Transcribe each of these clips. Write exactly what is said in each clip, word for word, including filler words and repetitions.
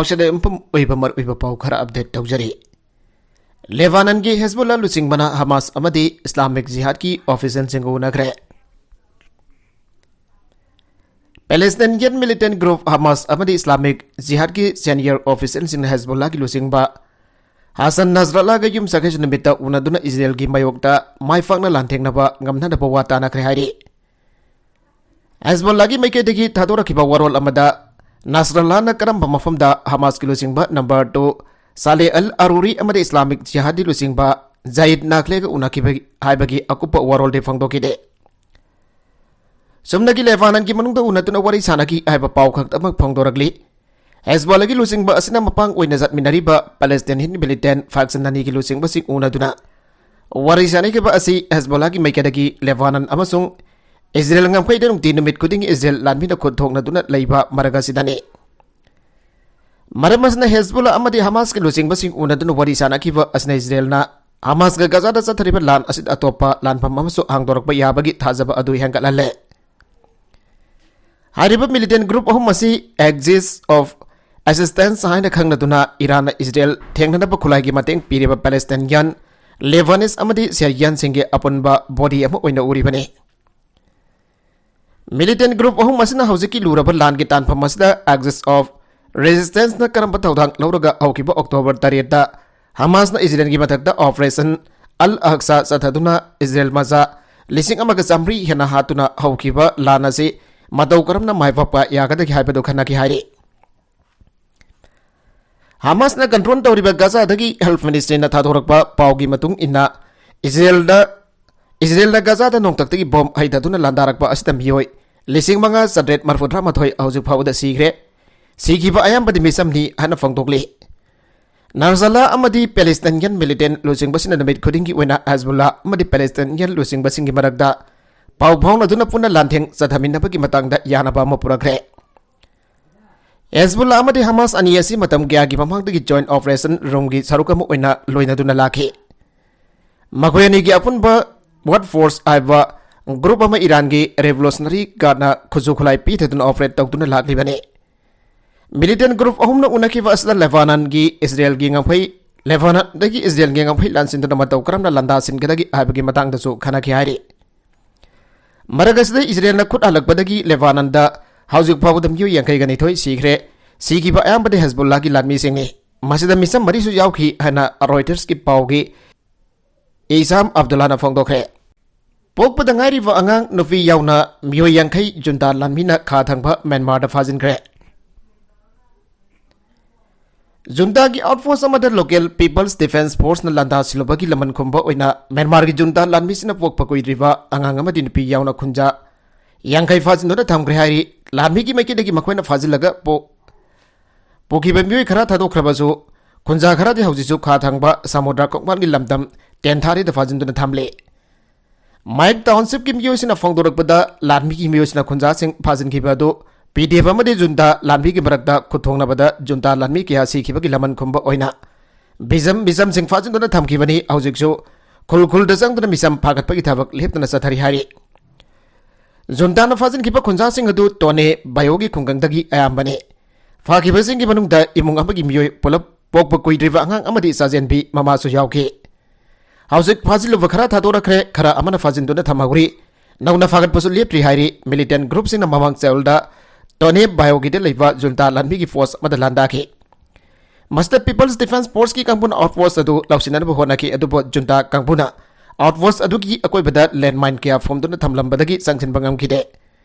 ꯑꯁꯤꯗ ꯃꯐꯝ ꯑꯣꯏꯕ ꯃꯔꯨꯑꯣꯏꯕ ꯄꯥꯎ ꯈꯔ update ꯇꯧꯖꯔꯤ꯫ ꯂꯦꯕꯥꯅꯟꯒꯤ ꯍꯦꯖꯕꯨꯜꯂꯥ ꯂꯨꯆꯤꯡꯕꯅ ꯍꯃꯥꯁ ꯑꯃꯗꯤ ꯏꯁꯂꯥꯃꯤꯛ ꯖꯤꯍꯥꯗꯀꯤ officialꯁꯤꯡꯒ ꯎꯅꯈ꯭ꯔꯦ꯫ Palestinian militant group ꯍꯃꯥꯁ ꯑꯃꯗꯤ ꯏꯁꯂꯥꯃꯤꯛ ꯖꯤꯍꯥꯗꯀꯤ senior officialꯁꯤꯡꯅ ꯍꯦꯖꯕꯨꯜꯂꯥꯒꯤ ꯂꯨꯆꯤꯡꯕ ꯍꯥꯁꯟ ꯅꯁꯔꯜꯂꯥꯒ ꯌꯨꯝꯁꯀꯩꯁ ꯅꯨꯃꯤꯠꯇ ꯎꯅꯗꯨꯅ ꯏꯖꯔꯦꯜꯒꯤ ꯃꯥꯌꯣꯛꯇ ꯃꯥꯏ ꯄꯥꯛꯅ ꯂꯥꯟꯊꯦꯡꯅꯕ ꯉꯝꯅꯅꯕ ꯋꯥ ꯇꯥꯅꯈ꯭ꯔꯦ ꯍꯥꯏꯔꯤ꯫ ꯍꯦꯖꯕꯣꯜꯂꯥꯒꯤ ꯃꯥꯏꯀꯩꯗꯒꯤ ꯊꯥꯗꯣꯔꯛꯈꯤꯕ ꯋꯥꯔꯣꯜ ꯑꯃꯗ, ꯅꯁꯔꯜꯂꯥꯅ ꯀꯔꯝꯕ ꯃꯐꯝꯗ ꯍꯃꯥꯁꯀꯤ ꯂꯨꯆꯤꯡꯕ number two ꯁꯥꯂꯦ ꯑꯜ ꯑꯔꯨꯔꯤ ꯑꯃꯗꯤ ꯏꯁꯂꯥꯃꯤꯛ ꯖꯤꯍꯥꯗꯤ ꯂꯨꯆꯤꯡꯕ ꯖꯥꯌꯤꯗ ꯅꯥꯈ꯭ꯂꯦꯒ ꯎꯅꯈꯤꯕ ꯍꯥꯏꯕꯒꯤ ꯑꯀꯨꯞꯄ ꯋꯥꯔꯣꯜꯗꯤ ꯐꯣꯡꯗꯣꯛꯈꯤꯗꯦ꯫ ꯁꯨꯞꯅꯒꯤ ꯂꯦꯕꯥꯅꯟꯒꯤ ꯃꯅꯨꯡꯗ ꯎꯅꯗꯨꯅ ꯋꯥꯔꯤ ꯁꯥꯅꯈꯤ ꯍꯥꯏꯕ ꯄꯥꯎ ꯈꯛꯇꯃꯛ ꯐꯣꯡꯗꯣꯔꯛꯂꯤ꯫ ꯍꯦꯖꯕꯣꯜꯂꯥꯒꯤ ꯂꯨꯆꯤꯡꯕ ꯑꯁꯤꯅ ꯃꯄꯥꯡ ꯑꯣꯏꯅ ꯆꯠꯃꯤꯟꯅꯔꯤꯕ Palestinian militant faction ꯑꯅꯤꯒꯤ ꯂꯨꯆꯤꯡꯕꯁꯤꯡ ꯎꯅꯗꯨꯅ ꯋꯥꯔꯤ ꯁꯥꯅꯈꯤꯕ ꯑꯁꯤ ꯍꯦꯖꯕꯣꯜꯂꯥꯒꯤ ꯃꯥꯏꯀꯩꯗꯒꯤ ꯂꯦꯕꯥꯅꯟ ꯑꯃꯁꯨꯡ ꯏꯖꯔꯦꯜ ꯉꯝꯈꯩꯗ ꯅꯨꯡꯇꯤ ꯅꯨꯃꯤꯠ ꯈꯨꯗꯤꯡꯒꯤ ꯏꯖꯔꯦꯜ ꯂꯥꯟꯃꯤꯅ ꯈꯨꯠ ꯊꯣꯛꯅꯗꯨꯅ ꯂꯩꯕ ꯃꯔꯛ ꯑꯁꯤꯗꯅꯤ꯫ ꯃꯔꯝ ꯑꯁꯤꯅ ꯍꯦꯖꯕꯣꯜꯂꯥ ꯑꯃꯗꯤ ꯍꯃꯥꯁꯀꯤ ꯂꯨꯆꯤꯡꯕꯁꯤꯡ ꯎꯅꯗꯨꯅ ꯋꯥꯔꯤ ꯁꯥꯅꯈꯤꯕ ꯑꯁꯤꯅ ꯏꯖꯔꯦꯜꯅ ꯍꯃꯥꯁꯀ ꯒꯖꯥꯗ ꯆꯠꯊꯔꯤꯕ ꯂꯥꯟ ꯑꯁꯤꯗ ꯑꯇꯣꯞꯄ ꯂꯥꯟꯐꯝ ꯑꯃꯁꯨ ꯍꯥꯡꯗꯣꯔꯛꯄ ꯌꯥꯕꯒꯤ ꯊꯥꯖꯕ ꯑꯗꯨ ꯍꯦꯟꯒꯠꯍꯜꯂꯦ꯫ ꯍꯥꯏꯔꯤꯕ militant group ꯑꯍꯨꯝ ꯑꯁꯤ Axis of Assistance ꯍꯥꯏꯅ ꯈꯪꯅꯗꯨꯅ ꯏꯔꯥꯟꯅ ꯏꯖꯔꯦꯜ ꯊꯦꯡꯅꯅꯕ ꯈꯨꯠꯂꯥꯏꯒꯤ ꯃꯇꯦꯡ ꯄꯤꯔꯤꯕ Palestinian, Lebanese ꯑꯃꯗꯤ Syrianꯁꯤꯡꯒꯤ ꯑꯄꯨꯟꯕ body ꯑꯃ ꯑꯣꯏꯅ ꯎꯔꯤꯕꯅꯤ꯫ Militant group ꯑꯍꯨꯝ ꯑꯁꯤꯅ ꯍꯧꯖꯤꯛꯀꯤ ꯂꯨꯔꯕ ꯂꯥꯟꯒꯤ ꯇꯥꯟꯐꯝ ꯑꯁꯤꯗ Axis of Resistanceꯅ ꯀꯔꯝꯕ ꯊꯧꯗꯥꯡ ꯂꯧꯔꯒ ꯍꯧꯈꯤꯕ October ꯇꯔꯦꯠꯇ ꯍꯃꯥꯁꯅ ꯏꯖꯔꯦꯜꯒꯤ ꯃꯊꯛꯇ Operation Al Aqsa ꯆꯠꯊꯗꯨꯅ ꯏꯖꯔꯦꯜ ꯃꯆꯥ ꯂꯤꯁꯤꯡ ꯑꯃꯒ ꯆꯥꯃꯔꯤ ꯍꯦꯟꯅ ꯍꯥꯠꯇꯨꯅ ꯍꯧꯈꯤꯕ ꯂꯥꯟ ꯑꯁꯤ ꯃꯇꯧ ꯀꯔꯝꯅ ꯃꯥꯏ ꯄꯥꯛꯄ ꯌꯥꯒꯗꯒꯦ ꯍꯥꯏꯕꯗꯨ ꯈꯟꯅꯈꯤ ꯍꯥꯏꯔꯤ꯫ ꯍꯃꯥꯁꯅ control ꯇꯧꯔꯤꯕ ꯒꯖꯥꯗꯒꯤ Health Ministryꯅ ꯊꯥꯗꯣꯔꯛꯄ ꯄꯥꯎꯒꯤ ꯃꯇꯨꯡ ꯏꯟꯅ, ꯏꯖꯔꯦꯜꯗ, ꯏꯖꯔꯦꯜꯅ ꯒꯖꯥꯗ ꯅꯣꯡꯊꯛꯇꯒꯤ ꯕꯣꯝ ꯍꯩꯊꯗꯨꯅ ꯂꯥꯟꯗꯥꯔꯛꯄ ꯑꯁꯤꯗ ꯃꯤꯑꯣꯏ ꯂꯤꯁꯤꯡ ꯃꯉꯥ ꯆꯥꯇ꯭ꯔꯦꯠ ꯃꯔꯤꯐꯨꯇꯔꯥꯃꯥꯊꯣꯏ ꯍꯧꯖꯤꯛ ꯐꯥꯎꯕꯗ ꯁꯤꯈ꯭ꯔꯦ꯫ ꯁꯤꯈꯤꯕ ꯑꯌꯥꯝꯕꯗꯤ ꯃꯤꯆꯝꯅꯤ ꯍꯥꯏꯅ ꯐꯣꯡꯗꯣꯛꯂꯤ꯫ ꯅꯁꯔꯜꯂꯥ ꯑꯃꯗꯤ Palestinian militant ꯂꯨꯆꯤꯡꯕꯁꯤꯡꯅ ꯅꯨꯃꯤꯠ ꯈꯨꯗꯤꯡꯒꯤ ꯑꯣꯏꯅ ꯍꯦꯖꯕꯨꯜꯂꯥ ꯑꯃꯗꯤ Palestinian ꯂꯨꯆꯤꯡꯕꯁꯤꯡꯒꯤ ꯃꯔꯛꯇ ꯄꯥꯎ ꯐꯥꯎꯅꯗꯨꯅ ꯄꯨꯟꯅ ꯂꯥꯟꯊꯦꯡ ꯆꯠꯊꯃꯤꯟꯅꯕꯒꯤ ꯃꯇꯥꯡꯗ ꯌꯥꯅꯕ ꯑꯃ ꯄꯨꯔꯛꯈ꯭ꯔꯦ꯫ ꯍꯦꯖꯕꯨꯜꯂꯥ ꯑꯃꯗꯤ ꯍꯃꯥꯁ ꯑꯅꯤ ꯑꯁꯤ ꯃꯇꯝ ꯀꯌꯥꯒꯤ ꯃꯃꯥꯡꯗꯒꯤ joint operation roomꯒꯤ ꯁꯔꯨꯛ ꯑꯃ ꯑꯣꯏꯅ ꯂꯣꯏꯅꯗꯨꯅ ꯂꯥꯛꯈꯤ꯫ ꯃꯈꯣꯏ ꯑꯅꯤꯒꯤ ꯑꯄꯨꯟꯕ Quds Force ꯍꯥꯏꯕ group ꯑꯃ ꯏꯔꯥꯟꯒꯤ Revolutionary Guardꯅ ꯈꯨꯠꯁꯨ ꯈꯨꯠꯂꯥꯏ ꯄꯤꯊꯗꯨꯅ operate ꯇꯧꯗꯨꯅ ꯂꯥꯛꯂꯤꯕꯅꯤ꯫ Militant group ꯑꯍꯨꯝꯅ ꯎꯅꯈꯤꯕ ꯑꯁꯤꯗ ꯂꯦꯕꯥꯅꯟꯒꯤ ꯏꯁꯔꯦꯜꯒꯤ ꯉꯝꯈꯩ, ꯂꯦꯕꯥꯅꯟꯗꯒꯤ ꯏꯁꯔꯦꯜꯒꯤ ꯉꯝꯈꯩ ꯂꯥꯟꯁꯤꯟꯗꯨꯅ ꯃꯇꯧ ꯀꯔꯝꯅ ꯂꯥꯟꯗꯥꯁꯤꯟꯒꯗꯒꯦ ꯍꯥꯏꯕꯒꯤ ꯃꯇꯥꯡꯗꯁꯨ ꯈꯟꯅꯈꯤ ꯍꯥꯏꯔꯤ꯫ ꯃꯔꯛ ꯑꯁꯤꯗ ꯏꯁꯔꯦꯜꯅ ꯈꯨꯠ ꯍꯜꯂꯛꯄꯗꯒꯤ ꯂꯦꯕꯥꯅꯟꯗ ꯍꯧꯖꯤꯛ ꯐꯥꯎꯕꯗ ꯃꯤꯑꯣꯏ ꯌꯥꯡꯈꯩꯒ ꯅꯤꯊꯣꯏ ꯁꯤꯈ꯭ꯔꯦ꯫ ꯁꯤꯈꯤꯕ ꯑꯌꯥꯝꯕꯗꯤ ꯍꯦꯖꯕꯨꯜꯂꯥꯒꯤ ꯂꯥꯟꯃꯤꯁꯤꯡꯅꯤ꯫ ꯃꯁꯤꯗ ꯃꯤꯆꯝ ꯃꯔꯤꯁꯨ ꯌꯥꯎꯈꯤ ꯍꯥꯏꯅ ꯔꯣꯏꯇꯔꯁꯀꯤ ꯄꯥꯎꯒꯤ ꯏꯁꯥꯝ ꯑꯕꯗꯨꯜꯂꯥꯅ ꯐꯣꯡꯗꯣꯛꯈ꯭ꯔꯦ꯫ ꯄꯣꯛꯄꯗ ꯉꯥꯏꯔꯤꯕ ꯑꯉꯥꯡ ꯅꯨꯄꯤ ꯌꯥꯎꯅ ꯃꯤꯑꯣꯏ ꯌꯥꯡꯈꯩ ꯖꯨꯟꯇꯥ ꯂꯥꯟꯃꯤꯅ ꯈꯥ ꯊꯪꯕ ꯃ꯭ꯌꯥꯟꯃꯥꯔꯗ ꯐꯥꯖꯤꯟꯈ꯭ꯔꯦ꯫ ꯖꯨꯟꯇꯥꯒꯤ ꯑꯥꯎꯠꯄꯣꯁ ꯑꯃꯗ ꯂꯣꯀꯦꯜ ꯄꯤꯄꯜꯁ ꯗꯤꯐꯦꯟꯁ ꯐꯣꯔꯁꯅ ꯂꯥꯟꯗꯥ ꯁꯤꯜꯂꯨꯕꯒꯤ ꯂꯃꯟ ꯈꯨꯝꯕ ꯑꯣꯏꯅ ꯃ꯭ꯌꯥꯟꯃꯥꯔꯒꯤ ꯖꯨꯟꯇꯥ ꯂꯥꯟꯃꯤꯁꯤꯡꯅ ꯄꯣꯛꯄ ꯀꯨꯏꯗ꯭ꯔꯤꯕ ꯑꯉꯥꯡ ꯑꯃꯗꯤ ꯅꯨꯄꯤ ꯌꯥꯎꯅ ꯈꯨꯟꯖꯥ ꯌꯥꯡꯈꯩ ꯐꯥꯖꯤꯟꯗꯨꯅ ꯊꯝꯈ꯭ꯔꯦ ꯍꯥꯏꯔꯤ꯫ ꯂꯥꯟꯃꯤꯒꯤ ꯃꯥꯏꯀꯩꯗꯒꯤ ꯃꯈꯣꯏꯅ ꯐꯥꯖꯤꯜꯂꯒ ꯄꯣ-, ꯄꯨꯈꯤꯕ ꯃꯤꯑꯣꯏ ꯈꯔ ꯊꯥꯗꯣꯛꯈ꯭ꯔꯕꯁꯨ, ꯈꯨꯟꯖꯥ ꯈꯔꯗꯤ ꯍꯧꯖꯤꯛꯁꯨ ꯈꯥ ꯊꯪꯕ ꯁꯃꯨꯗ꯭ꯔ ꯈꯣꯡꯕꯥꯜꯒꯤ ꯂꯝꯗꯝ ꯇꯦꯟꯊꯥꯔꯤꯗ ꯐꯥꯖꯤꯟꯗꯨꯅ ꯊꯝꯂꯤ꯫ ꯃꯥꯏꯛ ꯇꯥꯎꯟꯁꯤꯞꯀꯤ ꯃꯤꯑꯣꯏꯁꯤꯡꯅ ꯐꯣꯡꯗꯣꯔꯛꯄꯗ, ꯂꯥꯟꯃꯤꯒꯤ ꯃꯤꯑꯣꯏꯁꯤꯡꯅ ꯈꯨꯟꯖꯥꯁꯤꯡ ꯐꯥꯖꯤꯟꯈꯤꯕ ꯑꯗꯨ ꯄꯤ ꯗꯤ ꯑꯦꯐ ꯑꯃꯗꯤ ꯖꯨꯟꯇꯥ ꯂꯥꯟꯃꯤꯒꯤ ꯃꯔꯛꯇ ꯈꯨꯠꯊꯣꯡꯅꯕꯗ ꯖꯨꯟꯇꯥ ꯂꯥꯟꯃꯤ ꯀꯌꯥ ꯁꯤꯈꯤꯕꯒꯤ ꯂꯃꯟ ꯈꯨꯝꯕ ꯑꯣꯏꯅ ꯃꯤꯆꯝ, ꯃꯤꯆꯝꯁꯤꯡ ꯐꯥꯖꯤꯟꯗꯨꯅ ꯊꯝꯈꯤꯕꯅꯤ꯫ ꯍꯧꯖꯤꯛꯁꯨ ꯈꯨꯜ ꯈꯨꯜꯗ ꯆꯪꯗꯨꯅ ꯃꯤꯆꯝ ꯐꯥꯒꯠꯄꯒꯤ ꯊꯕꯛ ꯂꯦꯞꯇꯅ ꯆꯠꯊꯔꯤ ꯍꯥꯏꯔꯤ꯫ ꯖꯨꯟꯇꯥꯅ ꯐꯥꯖꯤꯟꯈꯤꯕ ꯈꯨꯟꯖꯥꯁꯤꯡ ꯑꯗꯨ ꯇꯣꯅꯦ ꯕꯥꯌꯣꯒꯤ ꯈꯨꯡꯒꯪꯗꯒꯤ ꯑꯌꯥꯝꯕꯅꯤ꯫ ꯐꯥꯈꯤꯕꯁꯤꯡꯒꯤ ꯃꯅꯨꯡꯗ ꯏꯃꯨꯡ ꯑꯃꯒꯤ ꯃꯤꯑꯣꯏ ꯄꯨꯂꯞ ꯄꯣꯛꯄ ꯀꯨꯏꯗ꯭ꯔꯤꯕ ꯑꯉꯥꯡ ꯑꯃꯗꯤ ꯆꯥꯖꯦꯟꯕꯤ ꯃꯃꯥꯁꯨ ꯌꯥꯎꯈꯤ꯫ ꯍꯧꯖꯤꯛ ꯐꯥꯖꯤꯜꯂꯨꯕ ꯈꯔ ꯊꯥꯗꯣꯔꯛꯈ꯭ꯔꯦ, ꯈꯔ ꯑꯃꯅ ꯐꯥꯖꯤꯟꯗꯨꯅ ꯊꯝꯍꯧꯔꯤ꯫ ꯅꯧꯅ ꯐꯥꯒꯠꯄꯁꯨ ꯂꯦꯞꯇ꯭ꯔꯤ ꯍꯥꯏꯔꯤ꯫ ꯃꯤꯂꯤꯇꯦꯟ ꯒ꯭ꯔꯨꯞꯁꯤꯡꯅ ꯃꯃꯥꯡ ꯆꯌꯣꯜꯗ ꯇꯣꯅꯦ ꯕꯥꯌꯣꯒꯤꯗ ꯂꯩꯕ ꯖꯨꯟꯇꯥ ꯂꯥꯟꯃꯤꯒꯤ ꯄꯣꯁ ꯑꯃꯗ ꯂꯥꯟꯗꯥꯈꯤ꯫ ꯃꯁꯤꯗ ꯄꯤꯄꯜꯁ ꯗꯤꯐꯦꯟꯁ ꯐꯣꯔꯁꯀꯤ ꯀꯥꯡꯕꯨꯅ ꯑꯥꯎꯠꯄꯣꯁ ꯑꯗꯨ ꯂꯧꯁꯤꯟꯅꯅꯕ ꯍꯣꯠꯅꯈꯤ, ꯑꯗꯨꯕꯨ ꯖꯨꯟꯇꯥ ꯀꯥꯡꯕꯨꯅ ꯑꯥꯎꯠꯄꯣꯁ ꯑꯗꯨꯒꯤ ꯑꯀꯣꯏꯕꯗ ꯂꯦꯟꯃꯥꯏꯟ ꯀꯌꯥ ꯐꯣꯝꯗꯨꯅ ꯊꯝꯂꯝꯕꯗꯒꯤ ꯆꯪꯁꯤꯟꯕ ꯉꯝꯈꯤꯗꯦ꯫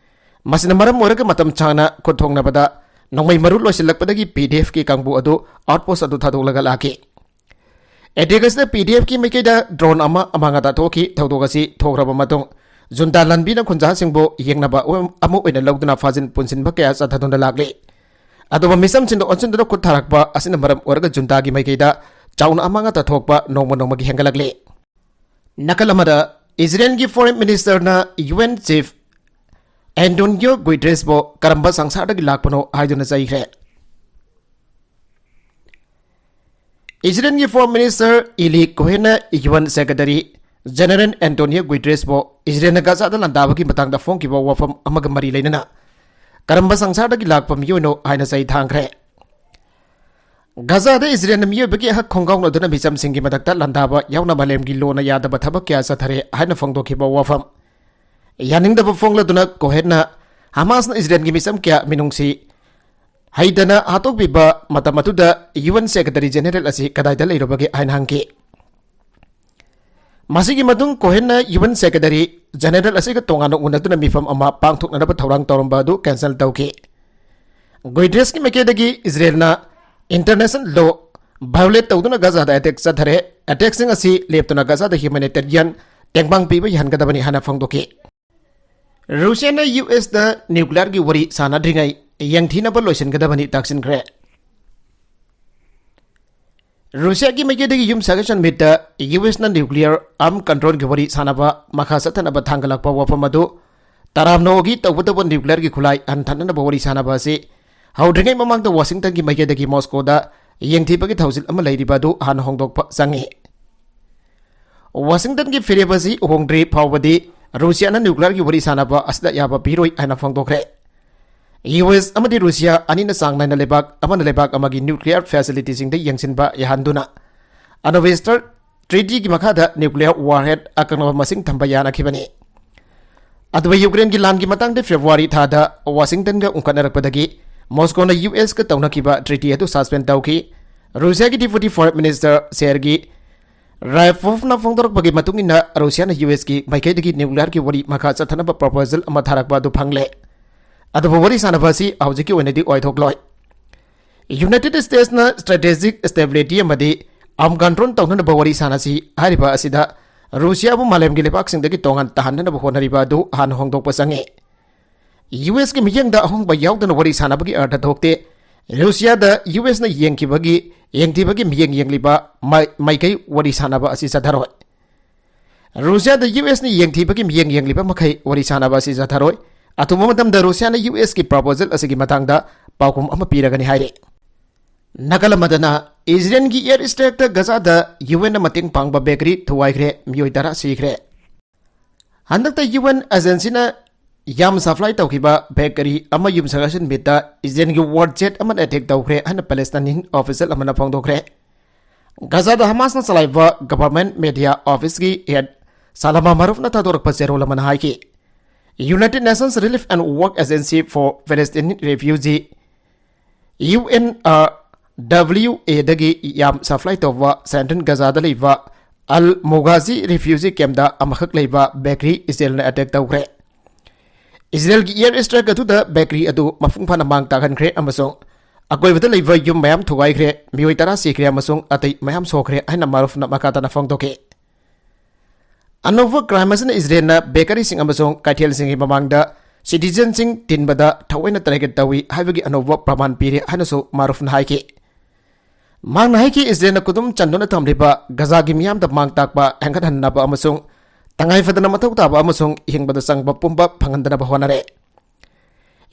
ꯃꯁꯤꯅ ꯃꯔꯝ ꯑꯣꯏꯔꯒ ꯃꯇꯝ ꯁꯥꯡꯅ ꯈꯨꯠ ꯊꯣꯡꯅꯕꯗ ꯅꯣꯡꯃꯩ ꯃꯔꯨ ꯂꯣꯏꯁꯤꯜꯂꯛꯄꯗꯒꯤ ꯄꯤ ꯗꯤ ꯑꯦꯐꯀꯤ ꯀꯥꯡꯕꯨ ꯑꯗꯨ ꯑꯥꯎꯠꯄꯣꯁ ꯑꯗꯨ ꯊꯥꯗꯣꯛꯂꯒ ꯂꯥꯛꯈꯤ꯫ ꯑꯦꯇꯦꯛ ꯑꯁꯤꯗ ꯄꯤ ꯗꯤ ꯑꯦꯐꯀꯤ ꯃꯥꯏꯀꯩꯗ ꯗ꯭ꯔꯣꯟ ꯑꯃ ꯑꯃꯥꯡ ꯑꯇꯥ ꯊꯣꯛꯈꯤ꯫ ꯊꯧꯗꯣꯛ ꯑꯁꯤ ꯊꯣꯛꯈ꯭ꯔꯕ ꯃꯇꯨꯡ ꯖꯨꯟꯇꯥ ꯂꯥꯟꯃꯤꯅ ꯈꯨꯟꯖꯥꯁꯤꯡꯕꯨ ꯌꯦꯡꯅꯕ ꯑꯃ ꯑꯣꯏꯅ ꯂꯧꯗꯨꯅ ꯐꯥꯖꯤꯟ ꯄꯨꯟꯁꯤꯟꯕ ꯀꯌꯥ ꯆꯠꯊꯗꯨꯅ ꯂꯥꯛꯂꯤ꯫ ꯑꯗꯨꯕꯨ ꯃꯤꯆꯝꯁꯤꯡꯗ ꯑꯣꯟꯁꯤꯟꯗꯨꯅ ꯈꯨꯠ ꯊꯥꯔꯛꯄ ꯑꯁꯤꯅ ꯃꯔꯝ ꯑꯣꯏꯔꯒ ꯖꯨꯟꯇꯥꯒꯤ ꯃꯥꯏꯀꯩꯗ ꯆꯥꯎꯅ ꯑꯃꯥꯡ ꯑꯇꯥ ꯊꯣꯛꯄ ꯅꯣꯡꯃ ꯅꯣꯡꯃꯒꯤ ꯍꯦꯟꯒꯠꯂꯛꯂꯤ꯫ ꯅꯥꯀꯜ ꯑꯃꯗ, ꯏꯖꯔꯦꯜꯒꯤ ꯐꯣꯔꯦꯟ ꯃꯤꯅꯤꯁꯇꯔꯅ ꯌꯨ ꯑꯦꯟ ꯆꯤꯐ ꯑꯦꯟꯇꯣꯅꯤꯌꯣ ꯒꯨꯏꯗ꯭ꯔꯦꯁꯄꯨ ꯀꯔꯝꯕ ꯁꯪꯁꯥꯔꯗꯒꯤ ꯂꯥꯛꯄꯅꯣ ꯍꯥꯏꯗꯨꯅ ꯆꯩꯈ꯭ꯔꯦ꯫ ꯏꯖꯔꯦꯜꯒꯤ ꯐꯣꯔꯦꯟ ꯃꯤꯅꯤꯁꯇꯔ ꯏꯂꯤ ꯀꯣꯍꯦꯟꯅ U N secretary general Antonio ꯒꯨꯏꯗ꯭ꯔꯦꯁꯄꯨ ꯏꯖꯔꯦꯜꯅ ꯒꯥꯖꯥꯗ ꯂꯥꯟꯗꯥꯕꯒꯤ ꯃꯇꯥꯡꯗ ꯐꯣꯡꯈꯤꯕ ꯋꯥꯐꯝ ꯑꯃꯒ ꯃꯔꯤ ꯂꯩꯅꯅ ꯀꯔꯝꯕ ꯁꯪꯁꯥꯔꯗꯒꯤ ꯂꯥꯛꯄ ꯃꯤꯑꯣꯏꯅꯣ ꯍꯥꯏꯅ ꯆꯩ ꯊꯥꯡꯈ꯭ꯔꯦ꯫ ꯒꯖꯥꯗ ꯏꯖꯔꯦꯜꯅ ꯃꯤꯑꯣꯏꯕꯒꯤ ꯍꯛ ꯈꯣꯡꯒꯥꯎꯅꯗꯨꯅ ꯃꯤꯆꯝꯁꯤꯡꯒꯤ ꯃꯊꯛꯇ ꯂꯥꯟꯗꯥꯕ ꯌꯥꯎꯅ ꯃꯥꯂꯦꯝꯒꯤ ꯂꯣꯅ ꯌꯥꯗꯕ ꯊꯕꯛ ꯀꯌꯥ ꯆꯠꯊꯔꯦ ꯍꯥꯏꯅ ꯐꯣꯡꯗꯣꯛꯈꯤꯕ ꯋꯥꯐꯝ꯫ ꯌꯥꯅꯤꯡꯗꯕ ꯐꯣꯡꯂꯗꯨꯅ ꯀꯣꯍꯦꯟꯅ ꯍꯃꯥꯁꯅ ꯏꯖꯔꯦꯜꯒꯤ ꯃꯤꯆꯝ ꯀꯌꯥ ꯃꯤꯅꯨꯡꯁꯤ ꯍꯩꯗꯅ ꯍꯥꯠꯇꯣꯛꯄꯤꯕ ꯃꯇꯝ ꯑꯗꯨꯗ ꯌꯨ ꯑꯦꯟ ꯁꯦꯀ꯭ꯔꯦꯇꯔꯤ ꯖꯦꯅꯦꯔꯦꯜ ꯑꯁꯤ ꯀꯗꯥꯏꯗ ꯂꯩꯔꯨꯕꯒꯦ ꯍꯥꯏꯅ ꯍꯪꯈꯤ꯫ ꯃꯁꯤꯒꯤ ꯃꯇꯨꯡ ꯀꯣꯍꯦꯟꯅ ꯌꯨ ꯑꯦꯟ ꯁꯦꯀ꯭ꯔꯦꯇꯔꯤ ꯖꯦꯅꯦꯔꯦꯜ ꯑꯁꯤꯒ ꯇꯣꯉꯥꯟꯅ ꯎꯅꯗꯨꯅ ꯃꯤꯐꯝ ꯑꯃ ꯄꯥꯡꯊꯣꯛꯅꯅꯕ ꯊꯧꯔꯥꯡ ꯇꯧꯔꯝꯕ ꯑꯗꯨ ꯀꯦꯟꯁꯦꯜ ꯇꯧꯈꯤ꯫ ꯒꯨꯏꯗ꯭ꯔꯦꯁꯀꯤ ꯃꯥꯏꯀꯩꯗꯒꯤ ꯏꯖꯔꯦꯜꯅ ꯏꯟꯇꯔꯅꯦꯁꯅꯦꯜ ꯂꯣ ꯚꯥꯏꯑꯣꯂꯦꯠ ꯇꯧꯗꯨꯅ ꯒꯖꯥꯗ ꯑꯦꯇꯦꯛ ꯆꯠꯊꯔꯦ꯫ ꯑꯦꯇꯦꯛꯁꯤꯡ ꯑꯁꯤ ꯂꯦꯞꯇꯨꯅ ꯒꯖꯥꯗ ꯍ꯭ꯌꯨꯃꯦꯅꯤꯇꯦꯔꯤꯌꯟ ꯇꯦꯡꯕꯥꯡ ꯄꯤꯕ ꯌꯥꯍꯟꯒꯗꯕꯅꯤ ꯍꯥꯏꯅ ꯐꯣꯡꯗꯣꯛꯈꯤ꯫ ꯔꯨꯁꯤꯌꯥꯅ ꯌꯨ ꯑꯦꯁꯇ ꯅ꯭ꯌꯨꯀ꯭ꯂꯤꯌꯔꯒꯤ ꯋꯥꯔꯤ ꯁꯥꯟꯅꯗ꯭ꯔꯤꯉꯩ ꯌꯦꯡꯊꯤꯅꯕ ꯂꯣꯏꯁꯤꯟꯒꯗꯕꯅꯤ ꯇꯥꯛꯁꯤꯟꯈ꯭ꯔꯦ꯫ ꯔꯨꯁꯤꯌꯥꯒꯤ ꯃꯥꯏꯀꯩꯗꯒꯤ ꯌꯨꯝ ꯁꯥꯒꯩ ꯁꯟꯃꯤꯠꯇ ꯌꯨ ꯑꯦꯁꯅ ꯅ꯭ꯌꯨꯀ꯭ꯂꯤꯌꯔ ꯑꯥꯔꯝ ꯀꯟꯇ꯭ꯔꯣꯜꯒꯤ ꯋꯥꯔꯤ ꯁꯥꯟꯅꯕ ꯃꯈꯥ ꯆꯠꯊꯅꯕ ꯊꯥꯡꯒꯠꯂꯛꯄ ꯋꯥꯐꯝ ꯑꯗꯨ ꯇꯔꯥꯝꯅ ꯑꯣꯒꯤ ꯇꯧꯒꯗꯕ ꯅ꯭ꯌꯨꯀ꯭ꯂꯤꯌꯔꯒꯤ ꯈꯨꯠꯂꯥꯏ ꯍꯟꯊꯅꯅꯕ ꯋꯥꯔꯤ ꯁꯥꯟꯅꯕ ꯑꯁꯤ ꯍꯧꯗ꯭ꯔꯤꯉꯩ ꯃꯃꯥꯡꯗ ꯋꯥꯁꯤꯡꯇꯟꯒꯤ ꯃꯥꯏꯀꯩꯗꯒꯤ ꯃꯣꯁꯀꯣꯗ ꯌꯦꯡꯊꯤꯕꯒꯤ ꯊꯧꯁꯤꯜ ꯑꯃ ꯂꯩꯔꯤꯕ ꯑꯗꯨ ꯍꯥꯟꯅ ꯍꯣꯡꯗꯣꯛꯄ ꯆꯪꯉꯤ꯫ ꯋꯥꯁꯤꯡꯇꯟꯒꯤ ꯐꯤꯔꯦꯞ ꯑꯁꯤ ꯍꯣꯡꯗ꯭ꯔꯤ ꯐꯥꯎꯕꯗꯤ ꯔꯨꯁꯤꯌꯥꯅ ꯅ꯭ꯌꯨꯀ꯭ꯂꯤꯌꯔꯒꯤ ꯋꯥꯔꯤ ꯁꯥꯟꯅꯕ ꯑꯁꯤꯗ ꯑꯌꯥꯕ ꯄꯤꯔꯣꯏ ꯍꯥꯏꯅ ꯐꯣꯡꯗꯣꯛꯈ꯭ꯔꯦ꯫ ꯌꯨ ꯑꯦꯁ ꯑꯃꯗꯤ ꯔꯨꯁꯤꯌꯥ ꯑꯅꯤꯅ ꯆꯥꯡ ꯅꯥꯏꯅ ꯂꯩꯕꯥꯛ ꯑꯃꯅ ꯂꯩꯕꯥꯛ ꯑꯃꯒꯤ ꯅ꯭ꯌꯨꯀ꯭ꯂꯤꯌꯔ ꯐꯦꯁꯤꯂꯤꯇꯤꯁꯤꯡꯗ ꯌꯦꯡꯁꯤꯟꯕ ꯌꯥꯍꯟꯗꯨꯅ ꯑꯅꯣꯕꯦꯁꯇꯔ ꯇ꯭ꯔꯤꯇꯤꯒꯤ ꯃꯈꯥꯗ ꯅ꯭ꯌꯨꯀ꯭ꯂꯤꯌꯔ ꯋꯥꯔꯍꯦꯗ ꯑꯀꯛꯅꯕ ꯃꯁꯤꯡ ꯊꯝꯕ ꯌꯥꯅꯈꯤꯕꯅꯤ꯫ ꯑꯗꯨꯒ ꯌꯨꯀ꯭ꯔꯦꯟꯒꯤ ꯂꯥꯟꯒꯤ ꯃꯇꯥꯡꯗ ꯐꯦꯕ꯭ꯔꯨꯋꯥꯔꯤ ꯊꯥꯗ ꯋꯥꯁꯤꯡꯇꯟꯒ ꯎꯪꯈꯠꯅꯔꯛꯄꯗꯒꯤ ꯃꯣꯁꯀꯣꯅ ꯌꯨ ꯑꯦꯁꯀ ꯇꯧꯅꯈꯤꯕ ꯇ꯭ꯔꯤꯇꯤ ꯑꯗꯨ ꯁꯁꯄꯦꯟ ꯇꯧꯈꯤ꯫ ꯔꯨꯁꯤꯌꯥꯒꯤ ꯗꯤꯄ꯭ꯌꯨꯇꯤ ꯐꯣꯔꯦꯟ ꯃꯤꯅꯤꯁꯇꯔ ꯁꯦꯔꯒꯤ ꯔꯥꯏꯐꯣꯚꯅ ꯐꯣꯡꯗꯣꯔꯛꯄꯒꯤ ꯃꯇꯨꯡ ꯏꯟꯅ ꯔꯨꯁꯤꯌꯥꯅ ꯌꯨ ꯑꯦꯁꯀꯤ ꯃꯥꯏꯀꯩꯗꯒꯤ ꯅ꯭ꯌꯨꯀ꯭ꯂꯤꯌꯔꯒꯤ ꯋꯥꯔꯤ ꯃꯈꯥ ꯆꯠꯊꯅꯕ ꯄ꯭ꯔꯣꯄꯣꯖꯦꯜ ꯑꯃ ꯊꯥꯔꯛꯄ ꯑꯗꯨ ꯐꯪꯂꯦ꯫ ꯑꯗꯨꯕꯨ ꯋꯥꯔꯤ ꯁꯥꯟꯅꯕ ꯑꯁꯤ ꯍꯧꯖꯤꯛꯀꯤ ꯑꯣꯏꯅꯗꯤ ꯑꯣꯏꯊꯣꯛꯂꯣꯏ꯫ ꯌꯨꯅꯥꯏꯇꯦꯗ ꯁ꯭ꯇꯦꯠꯁꯅ ꯁ꯭ꯇ꯭ꯔꯦꯇꯦꯖꯤꯛ ꯁ꯭ꯇꯦꯕꯤꯂꯤꯇꯤ ꯑꯃꯗꯤ ꯑꯥꯔꯝ ꯀꯟꯇ꯭ꯔꯣꯜ ꯇꯧꯅꯅꯕ ꯋꯥꯔꯤ ꯁꯥꯟꯅꯁꯤ ꯍꯥꯏꯔꯤꯕ ꯑꯁꯤꯗ ꯔꯨꯁꯤꯌꯥꯕꯨ ꯃꯥꯂꯦꯝꯒꯤ ꯂꯩꯕꯥꯛꯁꯤꯡꯗꯒꯤ ꯇꯣꯉꯥꯟ ꯇꯥꯍꯟꯅꯅꯕ ꯍꯣꯠꯅꯔꯤꯕ ꯑꯗꯨ ꯍꯥꯟꯅ ꯍꯣꯡꯗꯣꯛꯄ ꯆꯪꯉꯤ꯫ ꯌꯨ ꯑꯦꯁꯀꯤ ꯃꯤꯠꯌꯦꯡꯗ ꯑꯍꯣꯡꯕ ꯌꯥꯎꯗꯅ ꯋꯥꯔꯤ ꯁꯥꯟꯅꯕꯒꯤ ꯑꯔꯊ ꯊꯣꯛꯇꯦ꯫ ꯔꯨꯁꯤꯌꯥꯗ ꯌꯨ ꯑꯦꯁꯅ ꯌꯦꯡꯈꯤꯕꯒꯤ, ꯌꯦꯡꯊꯤꯕꯒꯤ ꯃꯤꯠꯌꯦꯡ ꯌꯦꯡꯂꯤꯕ ꯃꯥꯏ-, ꯃꯥꯏꯀꯩ ꯋꯥꯔꯤ ꯁꯥꯟꯅꯕ ꯑꯁꯤ ꯆꯠꯊꯔꯣꯏ꯫ ꯔꯨꯁꯤꯌꯥꯗ ꯌꯨ ꯑꯦꯁꯅ ꯌꯦꯡꯊꯤꯕꯒꯤ ꯃꯤꯠꯌꯦꯡ ꯌꯦꯡꯂꯤꯕ ꯃꯈꯩ ꯋꯥꯔꯤ ꯁꯥꯟꯅꯕ ꯑꯁꯤ ꯆꯠꯊꯔꯣꯏ꯫ ꯑꯊꯨꯕ ꯃꯇꯝꯗ ꯔꯨꯁꯤꯌꯥꯅ ꯌꯨ ꯑꯦꯁꯀꯤ ꯄ꯭ꯔꯣꯄꯣꯖꯦꯜ ꯑꯁꯤꯒꯤ ꯃꯇꯥꯡꯗ ꯄꯥꯎꯈꯨꯝ ꯑꯃ ꯄꯤꯔꯒꯅꯤ ꯍꯥꯏꯔꯤ꯫ ꯅꯥꯀꯜ ꯑꯃꯗꯅ ꯏꯖꯔꯦꯜꯒꯤ ꯑꯦꯌꯔ ꯁ꯭ꯇ꯭ꯔꯥꯏꯛꯇ ꯒꯖꯥꯗ ꯌꯨ ꯑꯦꯟꯅ ꯃꯇꯦꯡ ꯄꯥꯡꯕ ꯕꯦꯀꯔꯤ ꯊꯨꯒꯥꯏꯈ꯭ꯔꯦ, ꯃꯤꯑꯣꯏ ꯇꯔꯥ ꯁꯤꯈ꯭ꯔꯦ꯫ ꯍꯟꯗꯛꯇ ꯌꯨ ꯑꯦꯟ ꯑꯦꯖꯦꯟꯁꯤꯅ ꯌꯥꯝ ꯁꯄ꯭ꯂꯥꯏ ꯇꯧꯈꯤꯕ ꯕꯦꯀꯔꯤ ꯑꯃ ꯌꯨꯝꯁꯀꯩꯁ ꯅꯨꯃꯤꯠꯇ ꯏꯖꯔꯦꯜꯒꯤ ꯋꯥꯔ ꯖꯦꯠ ꯑꯃꯅ ꯑꯦꯇꯦꯛ ꯇꯧꯈ꯭ꯔꯦ ꯍꯥꯏꯅ ꯄꯦꯂꯦꯁꯇꯥꯏꯟ ꯑꯣꯐꯤꯁꯤꯌꯦꯜ ꯑꯃꯅ ꯐꯣꯡꯗꯣꯛꯈ꯭ꯔꯦ꯫ ꯒꯖꯥꯗ ꯍꯃꯥꯁꯅ ꯆꯂꯥꯏꯕ ꯒꯚꯔꯟꯃꯦꯟꯠ ꯃꯦꯗꯤꯌꯥ ꯑꯣꯐꯤꯁꯀꯤ ꯍꯦꯗ ꯁꯥꯂꯃꯥ ꯃꯥꯔꯨꯐꯅ ꯊꯥꯗꯣꯔꯛꯄ ꯆꯦꯔꯣꯜ ꯑꯃꯅ ꯍꯥꯏꯈꯤ, United Nations Relief and Work Agency for Palestinian Refugee, U N R W ꯑꯦꯗꯒꯤ ꯌꯥꯝ ꯁꯄ꯭ꯂꯥꯏ ꯇꯧꯕ ꯁꯦꯟꯇ꯭ꯔꯦꯜ ꯒꯖꯥꯗ ꯂꯩꯕ ꯑꯜ ꯃꯨꯒꯥꯖꯤ ꯔꯤꯐ꯭ꯌꯨꯖꯤ ꯀꯦꯝꯞꯇ ꯑꯃꯈꯛ ꯂꯩꯕ ꯕꯦꯀꯔꯤ ꯏꯖꯔꯦꯜꯅ ꯑꯦꯇꯦꯛ ꯇꯧꯈ꯭ꯔꯦ꯫ ꯏꯖꯔꯦꯜꯒꯤ ꯏꯌꯔ ꯏꯁꯇ꯭ꯔꯥꯏꯛ ꯑꯗꯨꯗ ꯕꯦꯀꯔꯤ ꯑꯗꯨ ꯃꯄꯨꯡ ꯐꯥꯅ ꯃꯥꯡ ꯇꯥꯛꯍꯟꯈ꯭ꯔꯦ ꯑꯃꯁꯨꯡ ꯑꯀꯣꯏꯕꯗ ꯂꯩꯕ ꯌꯨꯝ ꯃꯌꯥꯝ ꯊꯨꯒꯥꯏꯈ꯭ꯔꯦ, ꯃꯤꯑꯣꯏ ꯇꯔꯥ ꯁꯤꯈ꯭ꯔꯦ ꯑꯃꯁꯨꯡ ꯑꯇꯩ ꯃꯌꯥꯝ ꯁꯣꯛꯈ꯭ꯔꯦ ꯍꯥꯏꯅ ꯃꯥꯔꯨꯐꯅ ꯃꯈꯥ ꯇꯥꯅ ꯐꯣꯡꯗꯣꯛꯈꯤ꯫ ꯑꯅꯧꯕ ꯀ꯭ꯔꯥꯏꯝ ꯑꯁꯤꯅ ꯏꯖꯔꯦꯜꯅ ꯕꯦꯀꯔꯤꯁꯤꯡ ꯑꯃꯁꯨꯡ ꯀꯩꯊꯦꯜꯁꯤꯡꯒꯤ ꯃꯃꯥꯡꯗ ꯁꯤꯇꯤꯖꯟꯁꯤꯡ ꯊꯤꯟꯕꯗ ꯊꯑꯣꯏꯅ ꯇꯥꯔꯒꯦꯠ ꯇꯧꯏ ꯍꯥꯏꯕꯒꯤ ꯑꯅꯧꯕ ꯄ꯭ꯔꯃꯥꯟ ꯄꯤꯔꯦ ꯍꯥꯏꯅꯁꯨ ꯃꯥꯔꯨꯐꯅ ꯍꯥꯏꯈꯤ꯫ ꯃꯍꯥꯛꯅ ꯍꯥꯏꯈꯤ, ꯏꯖꯔꯦꯜꯅ ꯈꯨꯗꯨꯝ ꯆꯟꯗꯨꯅ ꯊꯝꯂꯤꯕ ꯒꯖꯥꯒꯤ ꯃꯤꯌꯥꯝꯗ ꯃꯥꯡ ꯇꯥꯛꯄ ꯍꯦꯟꯒꯠꯍꯟꯅꯕ ꯑꯃꯁꯨꯡ ꯇꯉꯥꯏ ꯐꯗꯅ ꯃꯊꯧ ꯇꯥꯕ ꯑꯃꯁꯨꯡ ꯍꯤꯡꯕꯗ ꯆꯪꯕ ꯄꯨꯝꯕ ꯐꯪꯍꯟꯗꯅꯕ ꯍꯣꯠꯅꯔꯦ꯫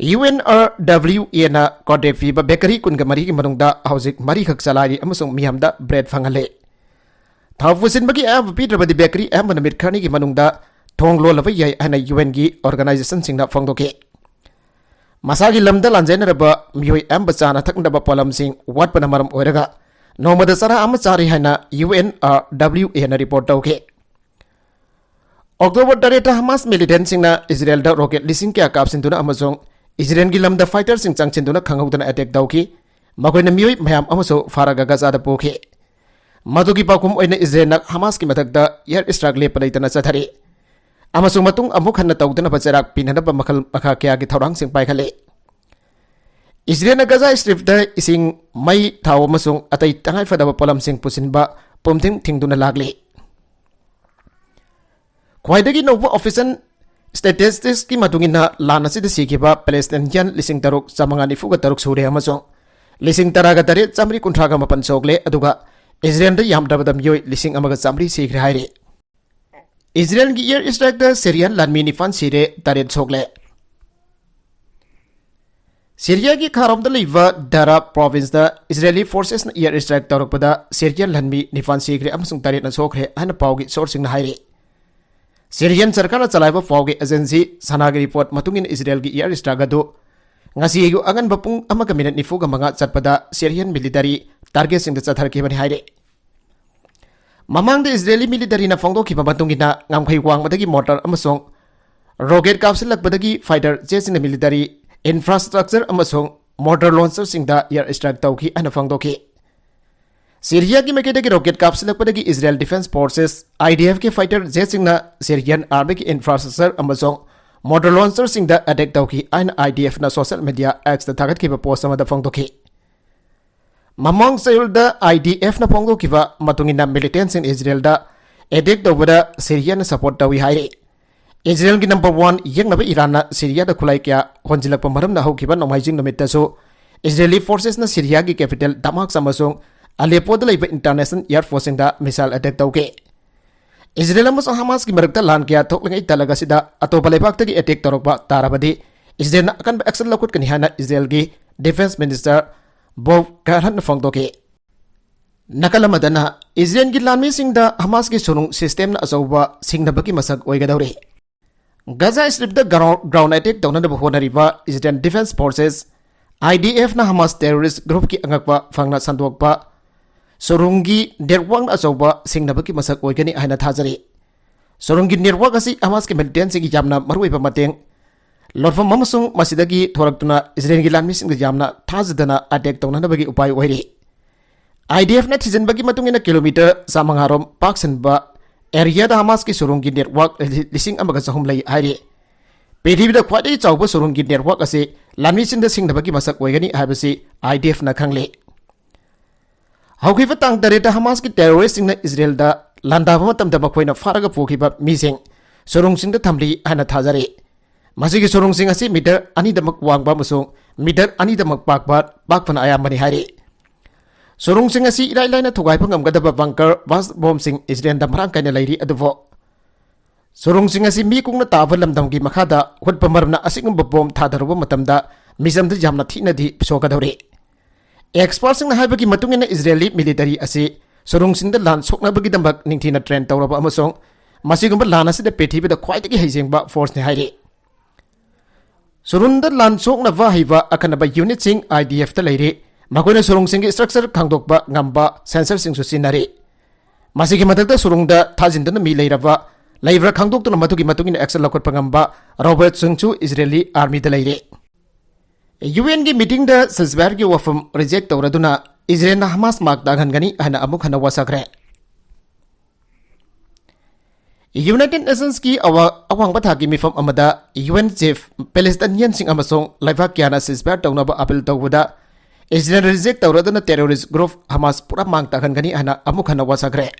ꯌꯨ ꯑꯦꯟ ꯑꯥꯔ ꯗꯕ꯭ꯂꯤꯎ ꯑꯦꯅ ꯀꯣꯟꯇ꯭ꯔꯦꯛ ꯄꯤꯕ ꯕꯦꯀꯔꯤ ꯀꯨꯟꯒ ꯃꯔꯤꯒꯤ ꯃꯅꯨꯡꯗ ꯍꯧꯖꯤꯛ ꯃꯔꯤꯈꯛ ꯆꯂꯥꯏꯔꯤ ꯑꯃꯁꯨꯡ ꯃꯤꯌꯥꯝꯗ ꯕ꯭ꯔꯦꯗ ꯐꯪꯍꯜꯂꯤ꯫ ꯊꯥꯎ ꯄꯨꯁꯤꯟꯕꯒꯤ ꯑꯌꯥꯕ ꯄꯤꯗ꯭ꯔꯕꯗꯤ ꯕꯦꯀꯔꯤ ꯑꯌꯥꯝꯕ ꯅꯨꯃꯤꯠ ꯈꯔꯅꯤꯒꯤ ꯃꯅꯨꯡꯗ ꯊꯣꯡ ꯂꯣꯜꯂꯕ ꯌꯥꯏ ꯍꯥꯏꯅ ꯌꯨ ꯑꯦꯟꯒꯤ ꯑꯣꯔꯒꯅꯥꯏꯖꯦꯁꯟꯁꯤꯡꯅ ꯐꯣꯡꯗꯣꯛꯈꯤ꯫ ꯃꯁꯥꯒꯤ ꯂꯝꯗ ꯂꯥꯟꯖꯦꯟꯅꯔꯕ ꯃꯤꯑꯣꯏ ꯑꯌꯥꯝꯕ ꯆꯥꯅ ꯊꯛꯅꯕ ꯄꯣꯠꯂꯝꯁꯤꯡ ꯋꯥꯠꯄꯅ ꯃꯔꯝ ꯑꯣꯏꯔꯒ ꯅꯣꯡꯃꯗ ꯆꯔꯥ ꯑꯃ ꯆꯥꯔꯤ ꯍꯥꯏꯅ ꯌꯨ ꯑꯦꯟ ꯑꯥꯔ ꯗꯕ꯭ꯂꯤꯎ ꯑꯦꯅ ꯔꯤꯄꯣꯔꯠ ꯇꯧꯈꯤ꯫ ꯑꯣꯛꯇꯣꯕꯔ ꯇꯔꯦꯠꯇ ꯍꯃꯥꯁ ꯃꯤꯂꯤꯇꯦꯟꯠꯁꯤꯡꯅ ꯏꯖꯔꯦꯜꯗ ꯔꯣꯀꯦꯠ ꯂꯤꯁꯤꯡ ꯀꯌꯥ ꯀꯥꯞꯁꯤꯟꯗꯨꯅ ꯑꯃꯁꯨꯡ ꯏꯖꯔꯦꯜꯒꯤ ꯂꯝꯗ ꯐꯥꯏꯇꯔꯁꯤꯡ ꯆꯪꯁꯤꯟꯗꯨꯅ ꯈꯪꯍꯧꯗꯅ ꯑꯦꯇꯦꯛ ꯇꯧꯈꯤ꯫ ꯃꯈꯣꯏꯅ ꯃꯤꯑꯣꯏ ꯃꯌꯥꯝ ꯑꯃꯁꯨ ꯐꯥꯔꯒ ꯒꯖꯥꯗ ꯄꯨꯈꯤ꯫ ꯃꯗꯨꯒꯤ ꯄꯥꯎꯈꯨꯝ ꯑꯣꯏꯅ ꯏꯖꯔꯦꯜꯅ ꯍꯃꯥꯁꯀꯤ ꯃꯊꯛꯇ ꯏꯌꯔ ꯏꯁꯇ꯭ꯔꯥꯏꯛ ꯂꯦꯞꯄ ꯂꯩꯇꯅ ꯆꯠꯊꯔꯤ ꯑꯃꯁꯨꯡ ꯃꯇꯨꯡ ꯑꯃꯨꯛ ꯍꯟꯅ ꯇꯧꯗꯅꯕ ꯆꯩꯔꯥꯛ ꯄꯤꯅꯅꯕ ꯃꯈꯜ ꯃꯈꯥ ꯀꯌꯥꯒꯤ ꯊꯧꯔꯥꯡꯁꯤꯡ ꯄꯥꯏꯈꯠꯂꯤ꯫ ꯏꯖꯔꯦꯜꯅ ꯒꯖꯥ ꯁ꯭ꯇ꯭ꯔꯤꯞꯇ ꯏꯁꯤꯡ, ꯃꯩ, ꯊꯥꯎ ꯑꯃꯁꯨꯡ ꯑꯇꯩ ꯇꯉꯥꯏꯐꯗꯕ ꯄꯣꯠꯂꯝꯁꯤꯡ ꯄꯨꯁꯤꯟꯕ ꯄꯨꯝꯊꯤꯡ ꯊꯤꯡꯗꯨꯅ ꯂꯥꯛꯂꯤ꯫ ꯈ꯭ꯋꯥꯏꯗꯒꯤ ꯅꯧꯕ ꯑꯣꯐꯤꯁꯤꯌꯦꯜ ꯁ꯭ꯇꯦꯇꯤꯁꯇꯤꯛꯁꯀꯤ ꯃꯇꯨꯡ ꯏꯟꯅ, ꯂꯥꯟ ꯑꯁꯤꯗ ꯁꯤꯈꯤꯕ ꯄꯦꯂꯦꯁꯇꯥꯏꯟ ꯂꯤꯁꯤꯡ ꯇꯔꯨꯛ ꯆꯥꯃꯉꯥ ꯅꯤꯐꯨꯒ ꯇꯔꯨꯛ ꯁꯨꯔꯦ ꯑꯃꯁꯨꯡ ꯂꯤꯁꯤꯡ ꯇꯔꯥꯒ ꯇꯔꯦꯠ ꯆꯥꯃꯔꯤ ꯀꯨꯟꯊ꯭ꯔꯥꯒ ꯃꯥꯄꯟ ꯁꯣꯛꯂꯦ, ꯑꯗꯨꯒ ꯏꯖꯔꯦꯜꯗ ꯌꯥꯝꯗ꯭ꯔꯕꯗ ꯃꯤꯑꯣꯏ ꯂꯤꯁꯤꯡ ꯑꯃꯒ ꯆꯥꯃꯔꯤ ꯁꯤꯈ꯭ꯔꯦ ꯍꯥꯏꯔꯤ꯫ ꯏꯖꯔꯦꯜꯒꯤ ꯏꯌꯔ ꯏꯁꯇ꯭ꯔꯥꯏꯛꯇ ꯁꯤꯔꯤꯌꯥꯟ ꯂꯥꯟꯃꯤ ꯅꯤꯄꯥꯟ ꯁꯤꯔꯦ, ꯇꯔꯦꯠ ꯁꯣꯛꯂꯦ꯫ ꯁꯤꯔꯤꯌꯥꯒꯤ ꯈꯥꯔꯣꯝꯗ ꯂꯩꯕ ꯗꯔꯥ ꯄ꯭ꯔꯣꯚꯤꯟꯁꯇ ꯏꯖꯔꯦꯂꯤ ꯐꯣꯔꯁꯦꯁꯅ ꯏꯌꯔ ꯏꯁꯇ꯭ꯔꯥꯏꯛ ꯇꯧꯔꯛꯄꯗ ꯁꯤꯔꯤꯌꯥꯟ ꯂꯥꯟꯃꯤ ꯅꯤꯄꯥꯟ ꯁꯤꯈ꯭ꯔꯦ ꯑꯃꯁꯨꯡ ꯇꯔꯦꯠꯅ ꯁꯣꯛꯈ꯭ꯔꯦ ꯍꯥꯏꯅ ꯄꯥꯎꯒꯤ ꯁꯣꯔꯁꯁꯤꯡꯅ ꯍꯥꯏꯔꯤ꯫ ꯁꯤꯔꯤꯌꯥꯟ ꯁꯔꯀꯥꯔꯅ ꯆꯂꯥꯏꯕ ꯄꯥꯎꯒꯤ ꯑꯦꯖꯦꯟꯁꯤ ꯁꯅꯥꯒꯤ ꯔꯤꯄꯣꯔꯠ ꯃꯇꯨꯡ ꯏꯟꯅ ꯏꯖꯔꯦꯜꯒꯤ ꯑꯦꯌꯔ ꯁ꯭ꯇ꯭ꯔꯥꯏꯛ ꯑꯗꯨ ꯉꯁꯤ ꯑꯌꯨꯛ ꯑꯉꯟꯕ ꯄꯨꯡ ꯑꯃꯒ ꯃꯤꯅꯤꯠ ꯅꯤꯐꯨꯒ ꯃꯉꯥ ꯆꯠꯄꯗ ꯁꯤꯔꯤꯌꯥꯟ ꯃꯤꯂꯤꯇꯔꯤ ꯇꯥꯔꯒꯦꯠꯁꯤꯡꯗ ꯆꯠꯊꯔꯛꯈꯤꯕꯅꯤ ꯍꯥꯏꯔꯤ꯫ ꯃꯃꯥꯡꯗ ꯏꯖꯔꯦꯂꯤ ꯃꯤꯂꯤꯇꯔꯤꯅ ꯐꯣꯡꯗꯣꯛꯈꯤꯕ ꯃꯇꯨꯡ ꯏꯟꯅ, ꯉꯝꯈꯩ ꯋꯥꯡꯃꯗꯒꯤ ꯃꯣꯔꯇꯔ ꯑꯃꯁꯨꯡ ꯔꯣꯀꯦꯠ ꯀꯥꯞꯁꯤꯜꯂꯛꯄꯗꯒꯤ ꯐꯥꯏꯇꯔ ꯖꯦꯠꯁꯤꯡꯅ ꯃꯤꯂꯤꯇꯔꯤ ꯏꯟꯐ꯭ꯔꯥꯁ꯭ꯇ꯭ꯔꯛꯆꯔ ꯑꯃꯁꯨꯡ ꯃꯣꯔꯇꯔ ꯂꯣꯟꯆꯔꯁꯤꯡꯗ ꯑꯦꯌꯔ ꯁ꯭ꯇ꯭ꯔꯥꯏꯛ ꯇꯧꯈꯤ ꯍꯥꯏꯅ ꯐꯣꯡꯗꯣꯛꯈꯤ꯫ ꯁꯤꯔꯤꯌꯥꯒꯤ ꯃꯥꯏꯀꯩꯗꯒꯤ rocket ꯀꯥꯞꯁꯤꯜꯂꯛꯄꯗꯒꯤ Israel defence forces, IDF ꯀꯤ ꯐꯥꯏꯇꯔ ꯖꯦꯠꯁꯤꯡꯅ ꯁꯤꯔꯤꯌꯥꯟ ꯑꯥꯔꯃꯤꯒꯤ ꯏꯟꯐ꯭ꯔꯥꯁ꯭ꯇ꯭ꯔꯛꯆꯔ ꯑꯃꯁꯨꯡ ꯃꯣꯔꯇꯔ ꯂꯣꯟꯆꯔꯁꯤꯡꯗ ꯑꯦꯇꯦꯛ ꯇꯧꯈꯤ ꯍꯥꯏꯅ IDF ꯅ ꯁꯣꯁꯤꯌꯦꯜ ꯃꯤꯗꯤꯌꯥ X ꯇ ꯊꯥꯒꯠꯈꯤꯕ ꯄꯣꯁ ꯑꯃꯗ ꯐꯣꯡꯗꯣꯛꯈꯤ꯫ ꯃꯃꯥꯡ ꯆꯌꯣꯜꯗ IDF ꯅ ꯐꯣꯡꯗꯣꯛꯈꯤꯕ ꯃꯇꯨꯡ ꯏꯟꯅ, ꯃꯤꯂꯤꯇꯦꯟꯁꯤꯡꯅ ꯏꯖꯔꯦꯜꯗ ꯑꯦꯇꯦꯛ ꯇꯧꯕꯗ ꯁꯤꯔꯤꯌꯥꯅ ꯁꯄꯣꯔꯠ ꯇꯧꯏ ꯍꯥꯏꯔꯤ꯫ ꯏꯖꯔꯦꯜꯒꯤ ꯅꯝꯕꯔ ꯋꯥꯟ ꯌꯦꯛꯅꯕ ꯏꯔꯥꯟꯅ ꯁꯤꯔꯤꯌꯥꯗ ꯈꯨꯠꯂꯥꯏ ꯀꯌꯥ ꯍꯣꯟꯖꯤꯜꯂꯛꯄ ꯃꯔꯝꯅ ꯍꯧꯈꯤꯕ ꯅꯣꯡꯃꯥꯏꯖꯤꯡ ꯅꯨꯃꯤꯠꯇꯁꯨ ꯏꯖꯔꯦꯂꯤ ꯐꯣꯔꯁꯦꯁꯅ ꯁꯤꯔꯤꯌꯥꯒꯤ ꯀꯦꯄꯤꯇꯦꯜ ꯗꯃꯥꯁꯀꯁ ꯑꯃꯁꯨꯡ ꯑꯂꯦꯄꯣꯗ ꯂꯩꯕ ꯏꯟꯇꯔꯅꯦꯁꯅꯦꯜ ꯑꯦꯌꯔ ꯐꯣꯔꯁꯁꯤꯡꯗ ꯃꯤꯁꯥꯏꯜ ꯑꯦꯇꯦꯛ ꯇꯧꯈꯤ꯫ ꯏꯖꯔꯦꯜ ꯑꯃꯁꯨꯡ ꯍꯃꯥꯁꯀꯤ ꯃꯔꯛꯇ ꯂꯥꯟ ꯀꯌꯥ ꯊꯣꯛꯂꯤꯉꯩ ꯇꯥꯂꯛ ꯑꯁꯤꯗ ꯑꯇꯣꯞꯄ ꯂꯩꯕꯥꯛꯇꯒꯤ ꯑꯦꯇꯦꯛ ꯇꯧꯔꯛꯄ ꯇꯥꯔꯕꯗꯤ ꯏꯖꯔꯦꯜꯅ ꯑꯀꯟꯕ ꯑꯦꯛꯁꯟ ꯂꯧꯈꯠꯀꯅꯤ ꯍꯥꯏꯅ ꯏꯖꯔꯦꯜꯒꯤ ꯗꯤꯐꯦꯟꯁ ꯃꯤꯅꯤꯁꯇꯔ ꯕꯣꯕ ꯒꯥꯂꯟꯅ ꯐꯣꯡꯗꯣꯛꯈꯤ꯫ ꯅꯥꯀꯜ ꯑꯃꯗꯅ, ꯏꯖꯔꯦꯜꯒꯤ ꯂꯥꯟꯃꯤꯁꯤꯡꯗ ꯍꯃꯥꯁꯀꯤ ꯁꯨꯔꯨꯡ ꯁꯤꯁꯇꯦꯝꯅ ꯑꯆꯧꯕ ꯁꯤꯡꯅꯕꯒꯤ ꯃꯁꯛ ꯑꯣꯏꯒꯗꯧꯔꯤ꯫ ꯒꯖꯥ ꯁ꯭ꯇ꯭ꯔꯤꯞꯇ ꯒ꯭ꯔꯥꯎꯟ, ꯒ꯭ꯔꯥꯎꯟ ꯑꯦꯇꯦꯛ ꯇꯧꯅꯅꯕ ꯍꯣꯠꯅꯔꯤꯕ ꯏꯖꯔꯦꯜ ꯗꯤꯐꯦꯟꯁ ꯐꯣꯔꯁꯦꯁ, IDF ꯅ ꯍꯃꯥꯁ ꯇꯦꯔꯣꯔꯤꯁ ꯒ꯭ꯔꯨꯞꯀꯤ ꯑꯉꯛꯄ ꯐꯪꯅ ꯁꯟꯗꯣꯛꯄ ꯁꯨꯔꯨꯡꯒꯤ ꯅꯦꯠꯋꯥꯔꯛꯅ ꯑꯆꯧꯕ ꯁꯤꯡꯅꯕꯒꯤ ꯃꯁꯛ ꯑꯣꯏꯒꯅꯤ ꯍꯥꯏꯅ ꯊꯥꯖꯔꯤ꯫ ꯁꯨꯔꯨꯡꯒꯤ ꯅꯦꯠꯋꯥꯔꯛ ꯑꯁꯤ ꯍꯃꯥꯁꯀꯤ ꯃꯤꯂꯤꯇꯦꯟꯁꯤꯡꯒꯤ ꯌꯥꯝꯅ ꯃꯔꯨꯑꯣꯏꯕ ꯃꯇꯦꯡ ꯂꯧꯐꯝ ꯑꯃꯁꯨꯡ ꯃꯁꯤꯗꯒꯤ ꯊꯣꯔꯛꯇꯨꯅ ꯏꯖꯔꯦꯜꯒꯤ ꯂꯥꯟꯃꯤꯁꯤꯡꯗ ꯌꯥꯝꯅ ꯊꯥꯖꯗꯅ ꯑꯦꯇꯦꯛ ꯇꯧꯅꯅꯕꯒꯤ ꯎꯄꯥꯏ ꯑꯣꯏꯔꯤ꯫ IDF ꯅ ꯊꯤꯖꯤꯟꯕꯒꯤ ꯃꯇꯨꯡ ꯏꯟꯅ, ꯀꯤꯂꯣꯃꯤꯇꯔ ꯆꯥꯃꯉꯥ ꯔꯣꯝ ꯄꯥꯛ ꯁꯟꯕ ꯑꯦꯔꯤꯌꯥꯗ ꯍꯃꯥꯁꯀꯤ ꯁꯨꯔꯨꯡꯒꯤ ꯅꯦꯠꯋꯥꯔꯛ ꯂꯤꯁꯤꯡ ꯑꯃꯒ ꯆꯍꯨꯝ ꯂꯩ ꯍꯥꯏꯔꯤ꯫ ꯄ꯭ꯔꯤꯊꯤꯕꯤꯗ ꯈ꯭ꯋꯥꯏꯗꯒꯤ ꯆꯥꯎꯕ ꯁꯨꯔꯨꯡꯒꯤ ꯅꯦꯠꯋꯥꯔꯛ ꯑꯁꯤ ꯂꯥꯟꯃꯤꯁꯤꯡꯗ ꯁꯤꯡꯅꯕꯒꯤ ꯃꯁꯛ ꯑꯣꯏꯒꯅꯤ ꯍꯥꯏꯕꯁꯤ IDF ꯅ ꯈꯪꯂꯦ꯫ ꯍꯧꯈꯤꯕ ꯇꯥꯡ ꯇꯔꯦꯠꯇ ꯍꯃꯥꯁꯀꯤ ꯇꯦꯔꯣꯔꯤꯁꯁꯤꯡꯅ ꯏꯖꯔꯦꯜꯗ ꯂꯥꯟꯗꯥꯕ ꯃꯇꯝꯗ ꯃꯈꯣꯏꯅ ꯐꯥꯔꯒ ꯄꯨꯈꯤꯕ ꯃꯤꯁꯤꯡ ꯁꯨꯔꯨꯡꯁꯤꯡꯗ ꯊꯝꯂꯤ ꯍꯥꯏꯅ ꯊꯥꯖꯔꯤ꯫ ꯃꯁꯤꯒꯤ ꯁꯨꯔꯨꯡꯁꯤꯡ ꯑꯁꯤ ꯃꯤꯇꯔ ꯑꯅꯤꯗꯃꯛ ꯋꯥꯡꯕ ꯑꯃꯁꯨꯡ ꯃꯤꯇꯔ ꯑꯅꯤꯗꯃꯛ ꯄꯥꯛꯄ, ꯄꯥꯛꯄꯅ ꯑꯌꯥꯝꯕꯅꯤ ꯍꯥꯏꯔꯤ꯫ ꯁꯨꯔꯨꯡꯁꯤꯡ ꯑꯁꯤ ꯏꯔꯥꯏ ꯂꯥꯏꯅ ꯊꯨꯒꯥꯏꯕ ꯉꯝꯒꯗꯕ ꯕꯪꯀꯔ ꯕꯥꯁ ꯕꯣꯝꯁꯤꯡ ꯏꯖꯔꯦꯜꯗ ꯃꯔꯥꯡ ꯀꯥꯏꯅ ꯂꯩꯔꯤ, ꯑꯗꯨꯕꯨ ꯁꯨꯔꯨꯡꯁꯤꯡ ꯑꯁꯤ ꯃꯤ ꯀꯨꯡꯅ ꯇꯥꯕ ꯂꯝꯗꯝꯒꯤ ꯃꯈꯥꯗ ꯍꯨꯠꯄ ꯃꯔꯝꯅ ꯑꯁꯤꯒꯨꯝꯕ ꯕꯣꯝ ꯊꯥꯗꯔꯨꯕ ꯃꯇꯝꯗ ꯃꯤꯆꯝꯗ ꯌꯥꯝꯅ ꯊꯤꯅꯗꯤ ꯁꯣꯛꯀꯗꯧꯔꯤ꯫ ꯑꯦꯛꯁꯄꯔꯠꯁꯤꯡꯅ ꯍꯥꯏꯕꯒꯤ ꯃꯇꯨꯡ ꯏꯟꯅ, ꯏꯖꯔꯦꯂꯤ ꯃꯤꯂꯤꯇꯔꯤ ꯑꯁꯤ ꯁꯨꯔꯨꯡꯁꯤꯡꯗ ꯂꯥꯟ ꯁꯣꯛꯅꯕꯒꯤꯗꯃꯛ ꯅꯤꯡꯊꯤꯅ ꯇ꯭ꯔꯦꯟ ꯇꯧꯔꯕ ꯑꯃꯁꯨꯡ ꯃꯁꯤꯒꯨꯝꯕ ꯂꯥꯟ ꯑꯁꯤꯗ ꯄ꯭ꯔꯤꯊꯤꯕꯤꯗ ꯈ꯭ꯋꯥꯏꯗꯒꯤ ꯍꯩꯖꯤꯡꯕ ꯐꯣꯔꯁꯅꯤ ꯍꯥꯏꯔꯤ꯫ ꯁꯨꯔꯨꯡꯗ ꯂꯥꯟ ꯁꯣꯛꯅꯕ ꯍꯩꯕ ꯑꯀꯟꯕ ꯌꯨꯅꯤꯠꯁꯤꯡ IDFꯇ ꯂꯩꯔꯤ꯫ ꯃꯈꯣꯏꯅ ꯁꯨꯔꯨꯡꯁꯤꯡꯒꯤ ꯁ꯭ꯇ꯭ꯔꯛꯆꯔ ꯈꯪꯗꯣꯛꯄ ꯉꯝꯕ ꯁꯦꯟꯁꯔꯁꯤꯡꯁꯨ ꯁꯤꯖꯤꯟꯅꯔꯤ꯫ ꯃꯁꯤꯒꯤ ꯃꯊꯛꯇ ꯁꯨꯔꯨꯡꯗ ꯊꯥꯖꯤꯟꯗꯨꯅ ꯃꯤ ꯂꯩꯔꯕ, ꯂꯩꯕ꯭ꯔꯥ ꯈꯪꯗꯣꯛꯇꯨꯅ ꯃꯗꯨꯒꯤ ꯃꯇꯨꯡ ꯏꯟꯅ ꯑꯦꯛꯁꯟ ꯂꯧꯈꯠꯄ ꯉꯝꯕ ꯔꯣꯕꯣꯠꯁꯤꯡꯁꯨ ꯏꯖꯔꯦꯂꯤ ꯑꯥꯔꯃꯤꯗ ꯂꯩꯔꯤ꯫ UNꯒꯤ ꯃꯤꯇꯤꯡꯗ ꯁꯤꯖꯐꯥꯌꯔꯒꯤ ꯋꯥꯐꯝ ꯔꯤꯖꯦꯛ ꯇꯧꯔꯗꯨꯅ ꯏꯖꯔꯦꯜꯅ ꯍꯃꯥꯁ ꯃꯥꯡ ꯇꯥꯛꯍꯟꯒꯅꯤ ꯍꯥꯏꯅ ꯑꯃꯨꯛ ꯍꯟꯅ ꯋꯥꯁꯛꯈ꯭ꯔꯦ꯫ ꯌꯨꯅꯥꯏꯇꯦꯗ ꯅꯦꯁꯟꯁꯀꯤ ꯑꯋꯥ-, ꯑꯋꯥꯡꯕ ꯊꯥꯛꯀꯤ ꯃꯤꯐꯝ ꯑꯃꯗ UN ꯆꯤꯐ, ꯄꯦꯂꯦꯁꯇꯥꯏꯅꯤꯌꯟꯁꯤꯡ ꯑꯃꯁꯨꯡ ꯂꯩꯕꯥꯛ ꯀꯌꯥꯅ ꯁꯤꯖꯐꯥꯌꯔ ꯇꯧꯅꯕ ꯑꯄꯤꯜ ꯇꯧꯕꯗ ꯏꯖꯔꯦꯜ ꯔꯤꯖꯦꯛ ꯇꯧꯔꯗꯨꯅ ꯇꯦꯔꯣꯔꯤꯁ ꯒ꯭ꯔꯨꯞ ꯍꯃꯥꯁ ꯄꯨꯔꯥ ꯃꯥꯡ ꯇꯥꯛꯍꯟꯒꯅꯤ ꯍꯥꯏꯅ ꯑꯃꯨꯛ ꯍꯟꯅ ꯋꯥꯁꯛꯈ꯭ꯔꯦ꯫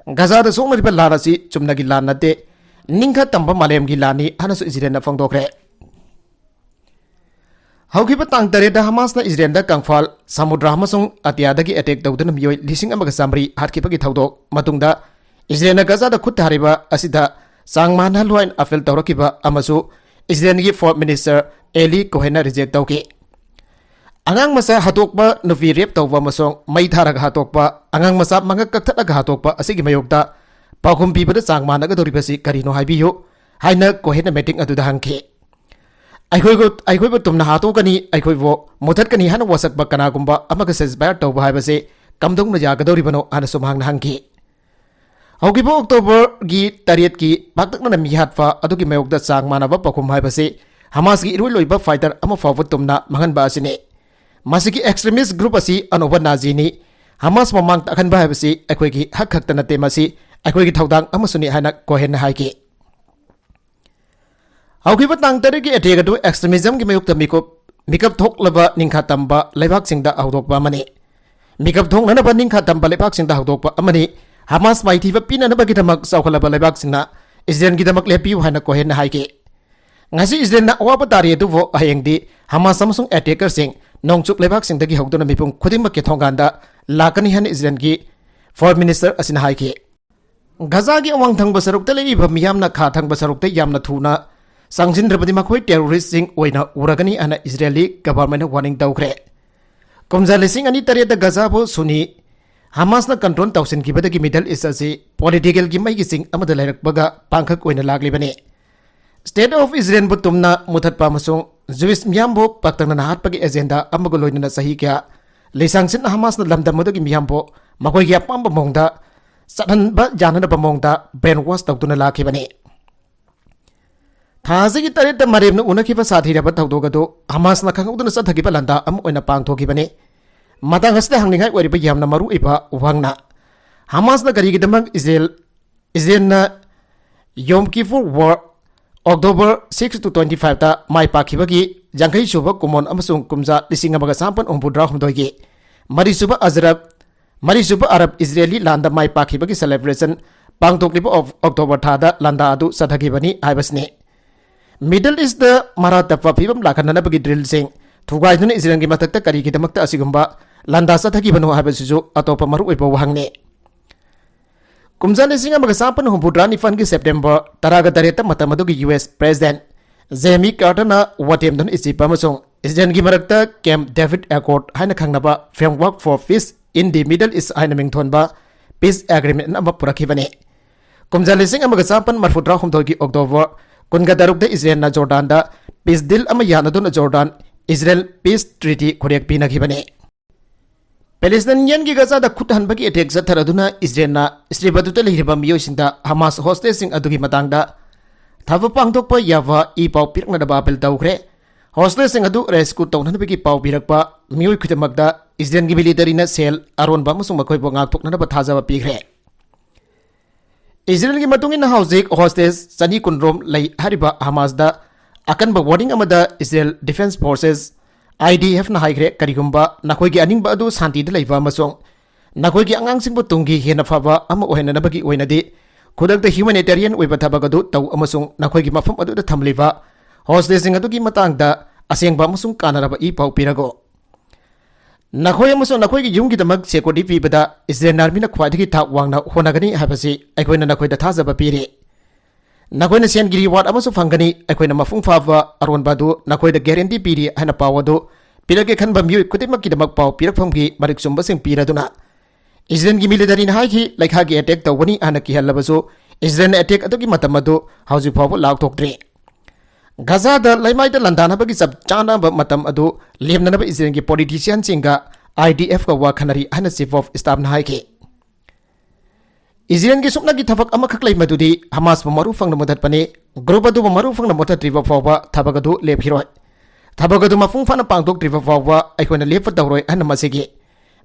ꯒꯖꯥꯗ ꯁꯣꯛꯅꯔꯤꯕ ꯂꯥꯟ ꯑꯁꯤ ꯆꯨꯝꯅꯒꯤ ꯂꯥꯟ ꯅꯠꯇꯦ, ꯅꯤꯡꯈꯥ ꯇꯝꯕ ꯃꯥꯂꯦꯝꯒꯤ ꯂꯥꯟꯅꯤ ꯍꯥꯏꯅꯁꯨ ꯏꯖꯔꯦꯜꯅ ꯐꯣꯡꯗꯣꯛꯈ꯭ꯔꯦ꯫ ꯍꯧꯈꯤꯕ ꯇꯥꯡ ꯇꯔꯦꯠꯇ ꯍꯃꯥꯁꯅ ꯏꯖꯔꯦꯜꯗ ꯀꯪꯐꯥꯜ, ꯁꯃꯨꯗ꯭ꯔ ꯑꯃꯁꯨꯡ ꯑꯇꯤꯌꯥꯗꯒꯤ ꯑꯦꯇꯦꯛ ꯇꯧꯗꯨꯅ ꯃꯤꯑꯣꯏ ꯂꯤꯁꯤꯡ ꯑꯃꯒ ꯆꯥꯃꯔꯤ ꯍꯥꯠꯈꯤꯕꯒꯤ ꯊꯧꯗꯣꯛ ꯃꯇꯨꯡꯗ ꯏꯖꯔꯦꯜꯅ ꯒꯖꯥꯗ ꯈꯨꯠ ꯊꯥꯔꯤꯕ ꯑꯁꯤꯗ ꯆꯥꯡ ꯃꯥꯟꯅꯍꯜꯂꯨ ꯍꯥꯏꯅ ꯑꯄꯤꯜ ꯇꯧꯔꯛꯈꯤꯕ ꯑꯃꯁꯨ ꯏꯖꯔꯦꯜꯒꯤ ꯐꯣꯔꯦꯟ ꯃꯤꯅꯤꯁꯇꯔ ꯑꯦꯂꯤ ꯀꯣꯍꯦꯟꯅ ꯔꯤꯖꯦꯛ ꯇꯧꯈꯤ꯫ ꯑꯉꯥꯡ ꯃꯆꯥ ꯍꯥꯠꯇꯣꯛꯄ, ꯅꯨꯄꯤ ꯔꯦꯞ ꯇꯧꯕ ꯑꯃꯁꯨꯡ ꯃꯩ ꯊꯥꯔꯒ ꯍꯥꯠꯇꯣꯛꯄ, ꯑꯉꯥꯡ ꯃꯆꯥ ꯃꯉꯛ ꯀꯛꯊꯠꯂꯒ ꯍꯥꯠꯇꯣꯛꯄ ꯑꯁꯤꯒꯤ ꯃꯥꯌꯣꯛꯇ ꯄꯥꯎꯈꯨꯝ ꯄꯤꯕꯗ ꯆꯥꯡ ꯃꯥꯟꯅꯒꯗꯧꯔꯤꯕꯁꯤ ꯀꯔꯤꯅꯣ ꯍꯥꯏꯕꯤꯌꯨ ꯍꯥꯏꯅ ꯀꯣꯍꯦꯟꯅ ꯃꯤꯇꯤꯡ ꯑꯗꯨꯗ ꯍꯪꯈꯤ꯫ "ꯑꯩꯈꯣꯏꯕꯨ, ꯑꯩꯈꯣꯏꯕꯨ ꯇꯨꯝꯅ ꯍꯥꯠꯇꯣꯛꯀꯅꯤ, ꯑꯩꯈꯣꯏꯕꯨ ꯃꯨꯊꯠꯀꯅꯤ" ꯍꯥꯏꯅ ꯋꯥꯁꯛꯄ ꯀꯅꯥꯒꯨꯝꯕ ꯑꯃꯒ ꯁꯤꯖꯐꯥꯌꯔ ꯇꯧꯕ ꯍꯥꯏꯕꯁꯤ ꯀꯝꯗꯧꯅ ꯌꯥꯒꯗꯧꯔꯤꯕꯅꯣ ꯍꯥꯏꯅꯁꯨ ꯃꯍꯥꯛꯅ ꯍꯪꯈꯤ꯫ ꯍꯧꯈꯤꯕ ꯑꯣꯛꯇꯣꯕꯔꯒꯤ ꯇꯔꯦꯠꯀꯤ ꯄꯥꯛꯇꯛꯅꯅ ꯃꯤ ꯍꯥꯠꯄ ꯑꯗꯨꯒꯤ ꯃꯥꯌꯣꯛꯇ ꯆꯥꯡ ꯃꯥꯟꯅꯕ ꯄꯥꯎꯈꯨꯝ ꯍꯥꯏꯕꯁꯤ ꯍꯃꯥꯁꯀꯤ ꯏꯔꯣꯏ ꯂꯣꯏꯕ ꯐꯥꯏꯇꯔ ꯑꯃ ꯐꯥꯎꯕ ꯇꯨꯝꯅ ꯃꯥꯡꯍꯟꯕ ꯑꯁꯤꯅꯤ꯫ ꯃꯁꯤꯒꯤ ꯑꯦꯛꯁꯇ꯭ꯔꯤꯃꯤꯁ ꯒ꯭ꯔꯨꯞ ꯑꯁꯤ ꯑꯅꯧꯕ ꯅꯥꯖꯤꯅꯤ꯫ ꯍꯃꯥꯁ ꯃꯥꯡ ꯇꯥꯛꯍꯟꯕ ꯍꯥꯏꯕꯁꯤ ꯑꯩꯈꯣꯏꯒꯤ ꯍꯛ ꯈꯛꯇ ꯅꯠꯇꯦ, ꯃꯁꯤ ꯑꯩꯈꯣꯏꯒꯤ ꯊꯧꯗꯥꯡ ꯑꯃꯁꯨꯅꯤ ꯍꯥꯏꯅ ꯀꯣꯍꯦꯟꯅ ꯍꯥꯏꯈꯤ꯫ ꯍꯧꯈꯤꯕ ꯇꯥꯡ ꯇꯔꯦꯠꯀꯤ ꯑꯦꯇꯦꯛ ꯑꯗꯨ ꯑꯦꯛꯁꯇ꯭ꯔꯤꯃꯤꯖꯝꯒꯤ ꯃꯥꯌꯣꯛꯇ ꯃꯤꯀꯨꯞ, ꯃꯤꯀꯞ ꯊꯣꯛꯂꯕ ꯅꯤꯡꯈꯥ ꯇꯝꯕ ꯂꯩꯕꯥꯛꯁꯤꯡꯗ ꯍꯧꯗꯣꯛꯄ ꯑꯃꯅꯤ꯫ ꯃꯤꯀꯞ ꯊꯣꯛꯅꯅꯕ ꯅꯤꯡꯈꯥ ꯇꯝꯕ ꯂꯩꯕꯥꯛꯁꯤꯡꯗ ꯍꯧꯗꯣꯛꯄ ꯑꯃꯅꯤ꯫ ꯍꯃꯥꯁ ꯃꯥꯏꯊꯤꯕ ꯄꯤꯅꯅꯕꯒꯤꯗꯃꯛ ꯆꯥꯎꯈꯠꯂꯕ ꯂꯩꯕꯥꯛꯁꯤꯡꯅ ꯏꯖꯔꯦꯜꯒꯤꯗꯃꯛ ꯂꯦꯞꯄꯤꯌꯨ ꯍꯥꯏꯅ ꯀꯣꯍꯦꯟꯅ ꯍꯥꯏꯈꯤ꯫ ꯉꯁꯤ ꯏꯖꯔꯦꯜꯅ ꯑꯋꯥꯕ ꯇꯥꯔꯤ, ꯑꯗꯨꯕꯨ ꯍꯌꯦꯡꯗꯤ ꯍꯃꯥꯁ ꯑꯃꯁꯨꯡ ꯑꯦꯇꯦꯀꯔꯁꯤꯡ ꯅꯣꯡꯆꯨꯞ ꯂꯩꯕꯥꯛꯁꯤꯡꯗꯒꯤ ꯍꯧꯗꯨꯅ ꯃꯤꯄꯨꯝ ꯈꯨꯗꯤꯡꯃꯛꯀꯤ ꯊꯣꯡꯒꯥꯟꯗ ꯂꯥꯛꯀꯅꯤ ꯍꯥꯏꯅ ꯏꯖꯔꯦꯜꯒꯤ ꯐꯣꯔꯦꯟ ꯃꯤꯅꯤꯁꯇꯔ ꯑꯁꯤꯅ ꯍꯥꯏꯈꯤ꯫ ꯒꯖꯥꯒꯤ ꯑꯋꯥꯡ ꯊꯪꯕ ꯁꯔꯨꯛꯇ ꯂꯩꯔꯤꯕ ꯃꯤꯌꯥꯝꯅ ꯈꯥ ꯊꯪꯕ ꯁꯔꯨꯛꯇ ꯌꯥꯝꯅ ꯊꯨꯅ ꯆꯪꯁꯤꯟꯗ꯭ꯔꯕꯗꯤ ꯃꯈꯣꯏ ꯇꯦꯔꯣꯔꯤꯁꯁꯤꯡ ꯑꯣꯏꯅ ꯎꯔꯒꯅꯤ ꯍꯥꯏꯅ ꯏꯖꯔꯦꯂꯤ ꯒꯚꯔꯟꯃꯦꯟꯠꯅ ꯋꯥꯔꯅꯤꯡ ꯇꯧꯈ꯭ꯔꯦ꯫ ꯀꯨꯝꯖꯥ ꯂꯤꯁꯤꯡ ꯑꯅꯤ ꯇꯔꯦꯠꯇ ꯒꯖꯥꯕꯨ ꯁꯨꯅꯤ ꯍꯃꯥꯁꯅ control ꯇꯧꯁꯤꯟꯈꯤꯕꯗꯒꯤ Middle East ꯑꯁꯤ political ꯒꯤ ꯃꯩꯒꯤ ꯆꯤꯡ ꯑꯃꯗ ꯂꯩꯔꯛꯄꯒ ꯄꯥꯡꯈꯛ ꯑꯣꯏꯅ ꯂꯥꯛꯂꯤꯕꯅꯤ꯫ State of Israel ꯕꯨ ꯇꯨꯝꯅ ꯃꯨꯊꯠꯄ ꯑꯃꯁꯨꯡ Jewish ꯃꯤꯌꯥꯝꯕꯨ ꯄꯥꯛꯇꯛꯅꯅ ꯍꯥꯠꯄꯒꯤ agenda ꯑꯃꯒ ꯂꯣꯏꯅꯅ ꯆꯍꯤ ꯀꯌꯥ ꯂꯤꯁꯥꯡꯁꯤꯠꯅ ꯍꯃꯥꯁꯅ ꯂꯝꯗꯝ ꯑꯗꯨꯒꯤ ꯃꯤꯌꯥꯝꯕꯨ ꯃꯈꯣꯏꯒꯤ ꯑꯄꯥꯝꯕ ꯃꯑꯣꯡꯗ ꯆꯠꯍꯟꯕ ꯌꯥꯅꯅꯕ ꯃꯑꯣꯡꯗ brainwash ꯇꯧꯗꯨꯅ ꯂꯥꯛꯈꯤꯕꯅꯤ꯫ ꯊꯥ ꯑꯁꯤꯒꯤ ꯇꯔꯦꯠꯇ ꯃꯥꯂꯦꯝꯅ ꯎꯅꯈꯤꯕ ꯁꯥꯊꯤꯔꯕ ꯊꯧꯗꯣꯛ ꯑꯗꯨ ꯍꯃꯥꯁꯅ ꯈꯪꯍꯧꯗꯅ ꯆꯠꯊꯈꯤꯕ ꯂꯥꯟꯗꯥ ꯑꯃ ꯑꯣꯏꯅ ꯄꯥꯡꯊꯣꯛꯈꯤꯕꯅꯤ꯫ ꯃꯇꯥꯡ ꯑꯁꯤꯗ ꯍꯪꯅꯤꯡꯉꯥꯏ ꯑꯣꯏꯔꯤꯕ ꯌꯥꯝꯅ ꯃꯔꯨꯑꯣꯏꯕ ꯋꯥꯍꯪꯅ, ꯍꯃꯥꯁꯅ ꯀꯔꯤꯒꯤꯗꯃꯛ Israel, ꯏꯖꯔꯦꯜꯅ Yom Kippur War, October six to twenty five ꯇ ꯃꯥꯏ ꯄꯥꯛꯈꯤꯕꯒꯤ ꯌꯥꯡꯈꯩ ꯁꯨꯕ ꯀꯨꯝꯑꯣꯟ ꯑꯃꯁꯨꯡ ꯀꯨꯝꯖꯥ ꯂꯤꯁꯤꯡ ꯑꯃꯒ ꯆꯥꯃꯥꯄꯟ ꯍꯨꯝꯐꯨꯇꯔꯥ ꯍꯨꯝꯗꯣꯏꯒꯤ ꯃꯔꯤꯁꯨꯕ ꯑꯖꯔꯕ, ꯃꯔꯤꯁꯨꯕ ꯑꯔꯕ ꯏꯖꯔꯦꯂꯤ ꯂꯥꯟꯗ ꯃꯥꯏ ꯄꯥꯛꯈꯤꯕꯒꯤ celebration ꯄꯥꯡꯊꯣꯛꯂꯤꯕ ꯑꯣꯛ-, October ꯊꯥꯗ ꯂꯥꯟꯗꯥ ꯑꯗꯨ ꯆꯠꯊꯈꯤꯕꯅꯤ ꯍꯥꯏꯕꯁꯤꯅꯤ꯫ Middle East ꯇ ꯃꯔꯥ ꯇꯞꯄ ꯐꯤꯕꯝ ꯂꯥꯛꯍꯟꯅꯅꯕꯒꯤ drill ꯁꯤꯡ ꯊꯨꯒꯥꯏꯗꯨꯅ ꯏꯖꯔꯦꯜꯒꯤ ꯃꯊꯛꯇ ꯀꯔꯤꯒꯤꯗꯃꯛꯇ ꯑꯁꯤꯒꯨꯝꯕ ꯂꯥꯟꯗꯥ ꯆꯠꯊꯈꯤꯕꯅꯣ ꯍꯥꯏꯕꯁꯤꯁꯨ ꯑꯇꯣꯞꯄ ꯃꯔꯨꯑꯣꯏꯕ ꯋꯥꯍꯪꯅꯤ꯫ ꯀꯨꯝꯖꯥ ꯂꯤꯁꯤꯡ ꯑꯃꯒ ꯆꯥꯃꯥꯄꯟ ꯍꯨꯝꯐꯨꯇꯔꯥ ꯅꯤꯄꯥꯟꯒꯤ September ꯇꯔꯥꯒ ꯇꯔꯦꯠꯇ ꯃꯇꯝ ꯑꯗꯨꯒꯤ U S President Jimmy Carter ꯅ ꯋꯥꯇꯦꯝꯗꯨꯅ ꯏꯖꯤꯞ ꯑꯃꯁꯨꯡ ꯏꯖꯔꯦꯜꯒꯤ ꯃꯔꯛꯇ Camp David Accord ꯍꯥꯏꯅ ꯈꯪꯅꯕ Framework for Peace in the Middle East ꯍꯥꯏꯅ ꯃꯤꯡꯊꯣꯟꯕ peace agreement ꯑꯃ ꯄꯨꯔꯛꯈꯤꯕꯅꯤ꯫ ꯀꯨꯝꯖꯥ ꯂꯤꯁꯤꯡ ꯑꯃꯒ ꯆꯥꯃꯥꯄꯟ ꯃꯔꯤꯐꯨꯇꯔꯥ ꯍꯨꯝꯗꯣꯏꯒꯤ October ꯀꯨꯟꯒ ꯇꯔꯨꯛꯇ ꯏꯖꯔꯦꯜꯅ ꯖꯣꯔꯗꯥꯟꯗ peace deal ꯑꯃ ꯌꯥꯅꯗꯨꯅ ꯖꯣꯔꯗꯥꯟ ꯏꯖꯔꯦꯜ peace treaty ꯈꯨꯔꯦꯛ ꯄꯤꯅꯈꯤꯕꯅꯤ꯫ Palestinian ꯒꯤ ꯒꯖꯥꯗ ꯈꯨꯠ ꯍꯟꯕꯒꯤ attack ꯆꯠꯊꯔꯗꯨꯅ ꯏꯖꯔꯦꯜꯅ strip ꯑꯗꯨꯗ ꯂꯩꯔꯤꯕ ꯃꯤꯑꯣꯏꯁꯤꯡꯗ ꯍꯃꯥꯁ hostage ꯁꯤꯡ ꯑꯗꯨꯒꯤ ꯃꯇꯥꯡꯗ ꯊꯕꯛ ꯄꯥꯡꯊꯣꯛꯄ ꯌꯥꯕ ꯏ ꯄꯥꯎ ꯄꯤꯔꯛꯅꯕ appeal ꯇꯧꯈ꯭ꯔꯦ꯫ Hostage ꯁꯤꯡ ꯑꯗꯨ rescue ꯇꯧꯅꯅꯕꯒꯤ ꯄꯥꯎ ꯄꯤꯔꯛꯄ ꯃꯤꯑꯣꯏ ꯈꯨꯗꯤꯡꯃꯛꯇ ꯏꯖꯔꯦꯜꯒꯤ military ꯅ ꯁꯦꯜ ꯑꯔꯣꯟꯕ ꯑꯃꯁꯨꯡ ꯃꯈꯣꯏꯕꯨ ꯉꯥꯛꯊꯣꯛꯅꯅꯕ ꯊꯥꯖꯕ ꯄꯤꯈ꯭ꯔꯦ꯫ ꯏꯖꯔꯦꯜꯒꯤ ꯃꯇꯨꯡ ꯏꯟꯅ ꯍꯧꯖꯤꯛ hostage ꯆꯅꯤ ꯀꯨꯟ ꯔꯣꯝ ꯂꯩ ꯍꯥꯏꯔꯤꯕ ꯍꯃꯥꯁꯗ ꯑꯀꯟꯕ warning ꯑꯃꯗ Israel Defense Forces, I D F ꯅ ꯍꯥꯏꯈ꯭ꯔꯦ, ꯀꯔꯤꯒꯨꯝꯕ ꯅꯈꯣꯏꯒꯤ ꯑꯅꯤꯡꯕ ꯑꯗꯨ ꯁꯥꯟꯇꯤꯗ ꯂꯩꯕ ꯑꯃꯁꯨꯡ ꯅꯈꯣꯏꯒꯤ ꯑꯉꯥꯡꯁꯤꯡꯕꯨ ꯇꯨꯡꯒꯤ ꯍꯦꯟꯅ ꯐꯕ ꯑꯃ ꯑꯣꯏꯍꯟꯅꯅꯕꯒꯤ ꯑꯣꯏꯅꯗꯤ, ꯈꯨꯗꯛꯇ humanitarian ꯑꯣꯏꯕ ꯊꯕꯛ ꯑꯗꯨ ꯇꯧ ꯑꯃꯁꯨꯡ ꯅꯈꯣꯏꯒꯤ ꯃꯐꯝ ꯑꯗꯨꯗ ꯊꯝꯂꯤꯕ hostage ꯁꯤꯡ ꯑꯗꯨꯒꯤ ꯃꯇꯥꯡꯗ ꯑꯁꯦꯡꯕ ꯑꯃꯁꯨꯡ ꯀꯥꯟꯅꯔꯕ ꯏ ꯄꯥꯎ ꯄꯤꯔꯒꯨ꯫ ꯅꯈꯣꯏ ꯑꯃꯁꯨꯡ ꯅꯈꯣꯏꯒꯤ ꯌꯨꯝꯒꯤꯗꯃꯛ security ꯄꯤꯕꯗ Israel Army ꯅ ꯈ꯭ꯋꯥꯏꯗꯒꯤ ꯊꯥꯛ ꯋꯥꯡꯅ ꯍꯣꯠꯅꯒꯅꯤ ꯍꯥꯏꯕꯁꯤ ꯑꯩꯈꯣꯏꯅ ꯅꯈꯣꯏꯗ ꯊꯥꯖꯕ ꯄꯤꯔꯤ꯫ ꯅꯈꯣꯏꯅ ꯁꯦꯟꯒꯤ reward ꯑꯃꯁꯨ ꯐꯪꯒꯅꯤ꯫ ꯑꯩꯈꯣꯏꯅ ꯃꯄꯨꯡ ꯐꯥꯕ ꯑꯔꯣꯟꯕ ꯑꯗꯨ ꯅꯈꯣꯏꯗ guarantee ꯄꯤꯔꯤ ꯍꯥꯏꯅ ꯄꯥꯎ ꯑꯗꯨ ꯄꯤꯔꯛꯀꯦ ꯈꯟꯕ ꯃꯤꯑꯣꯏ ꯈꯨꯗꯤꯡꯃꯛꯀꯤꯗꯃꯛ ꯄꯥꯎ ꯄꯤꯔꯛꯐꯝꯒꯤ ꯃꯔꯤꯛ ꯆꯨꯝꯕꯁꯤꯡ ꯄꯤꯔꯗꯨꯅ, ꯏꯖꯔꯦꯜꯒꯤ ꯃꯤꯂꯤꯇꯔꯤꯅ ꯍꯥꯏꯈꯤ, ꯂꯩꯈꯥꯒꯤ ꯑꯦꯇꯦꯛ ꯇꯧꯒꯅꯤ ꯍꯥꯏꯅ ꯀꯤꯍꯜꯂꯕꯁꯨ, ꯏꯖꯔꯦꯜꯅ ꯑꯦꯇꯦꯛ ꯑꯗꯨꯒꯤ ꯃꯇꯝ ꯑꯗꯨ ꯍꯧꯖꯤꯛ ꯐꯥꯎꯕ ꯂꯥꯎꯊꯣꯛꯇ꯭ꯔꯤ꯫ ꯒꯖꯥꯗ ꯂꯩꯃꯥꯏꯗ ꯂꯥꯟꯗꯥꯅꯕꯒꯤ ꯆꯞ ꯆꯥꯅꯕ ꯃꯇꯝ ꯑꯗꯨ ꯂꯦꯝꯅꯅꯕ ꯏꯖꯔꯦꯜꯒꯤ ꯄꯣꯂꯤꯇꯤꯁꯤꯌꯥꯟꯁꯤꯡꯒ IDFꯀ ꯋꯥ ꯈꯟꯅꯔꯤ ꯍꯥꯏꯅ Chief of Staffꯅ ꯍꯥꯏꯈꯤ꯫ ꯏꯖꯔꯦꯜꯒꯤ ꯁꯨꯞꯅꯒꯤ ꯊꯕꯛ ꯑꯃꯈꯛ ꯂꯩ, ꯃꯗꯨꯗꯤ ꯍꯃꯥꯁꯄꯨ ꯃꯔꯨ ꯐꯪꯅ ꯃꯨꯊꯠꯄꯅꯤ꯫ ꯒ꯭ꯔꯨꯞ ꯑꯗꯨꯕꯨ ꯃꯔꯨ ꯐꯪꯅ ꯃꯨꯊꯠꯇ꯭ꯔꯤꯕ ꯐꯥꯎꯕ ꯊꯕꯛ ꯑꯗꯨ ꯂꯦꯞꯈꯤꯔꯣꯏ꯫ ꯊꯕꯛ ꯑꯗꯨ ꯃꯄꯨꯡ ꯐꯥꯅ ꯄꯥꯡꯊꯣꯛꯇ꯭ꯔꯤꯕ ꯐꯥꯎꯕ ꯑꯩꯈꯣꯏꯅ ꯂꯦꯞꯄ ꯇꯧꯔꯣꯏ ꯍꯥꯏꯅ ꯃꯁꯤꯒꯤ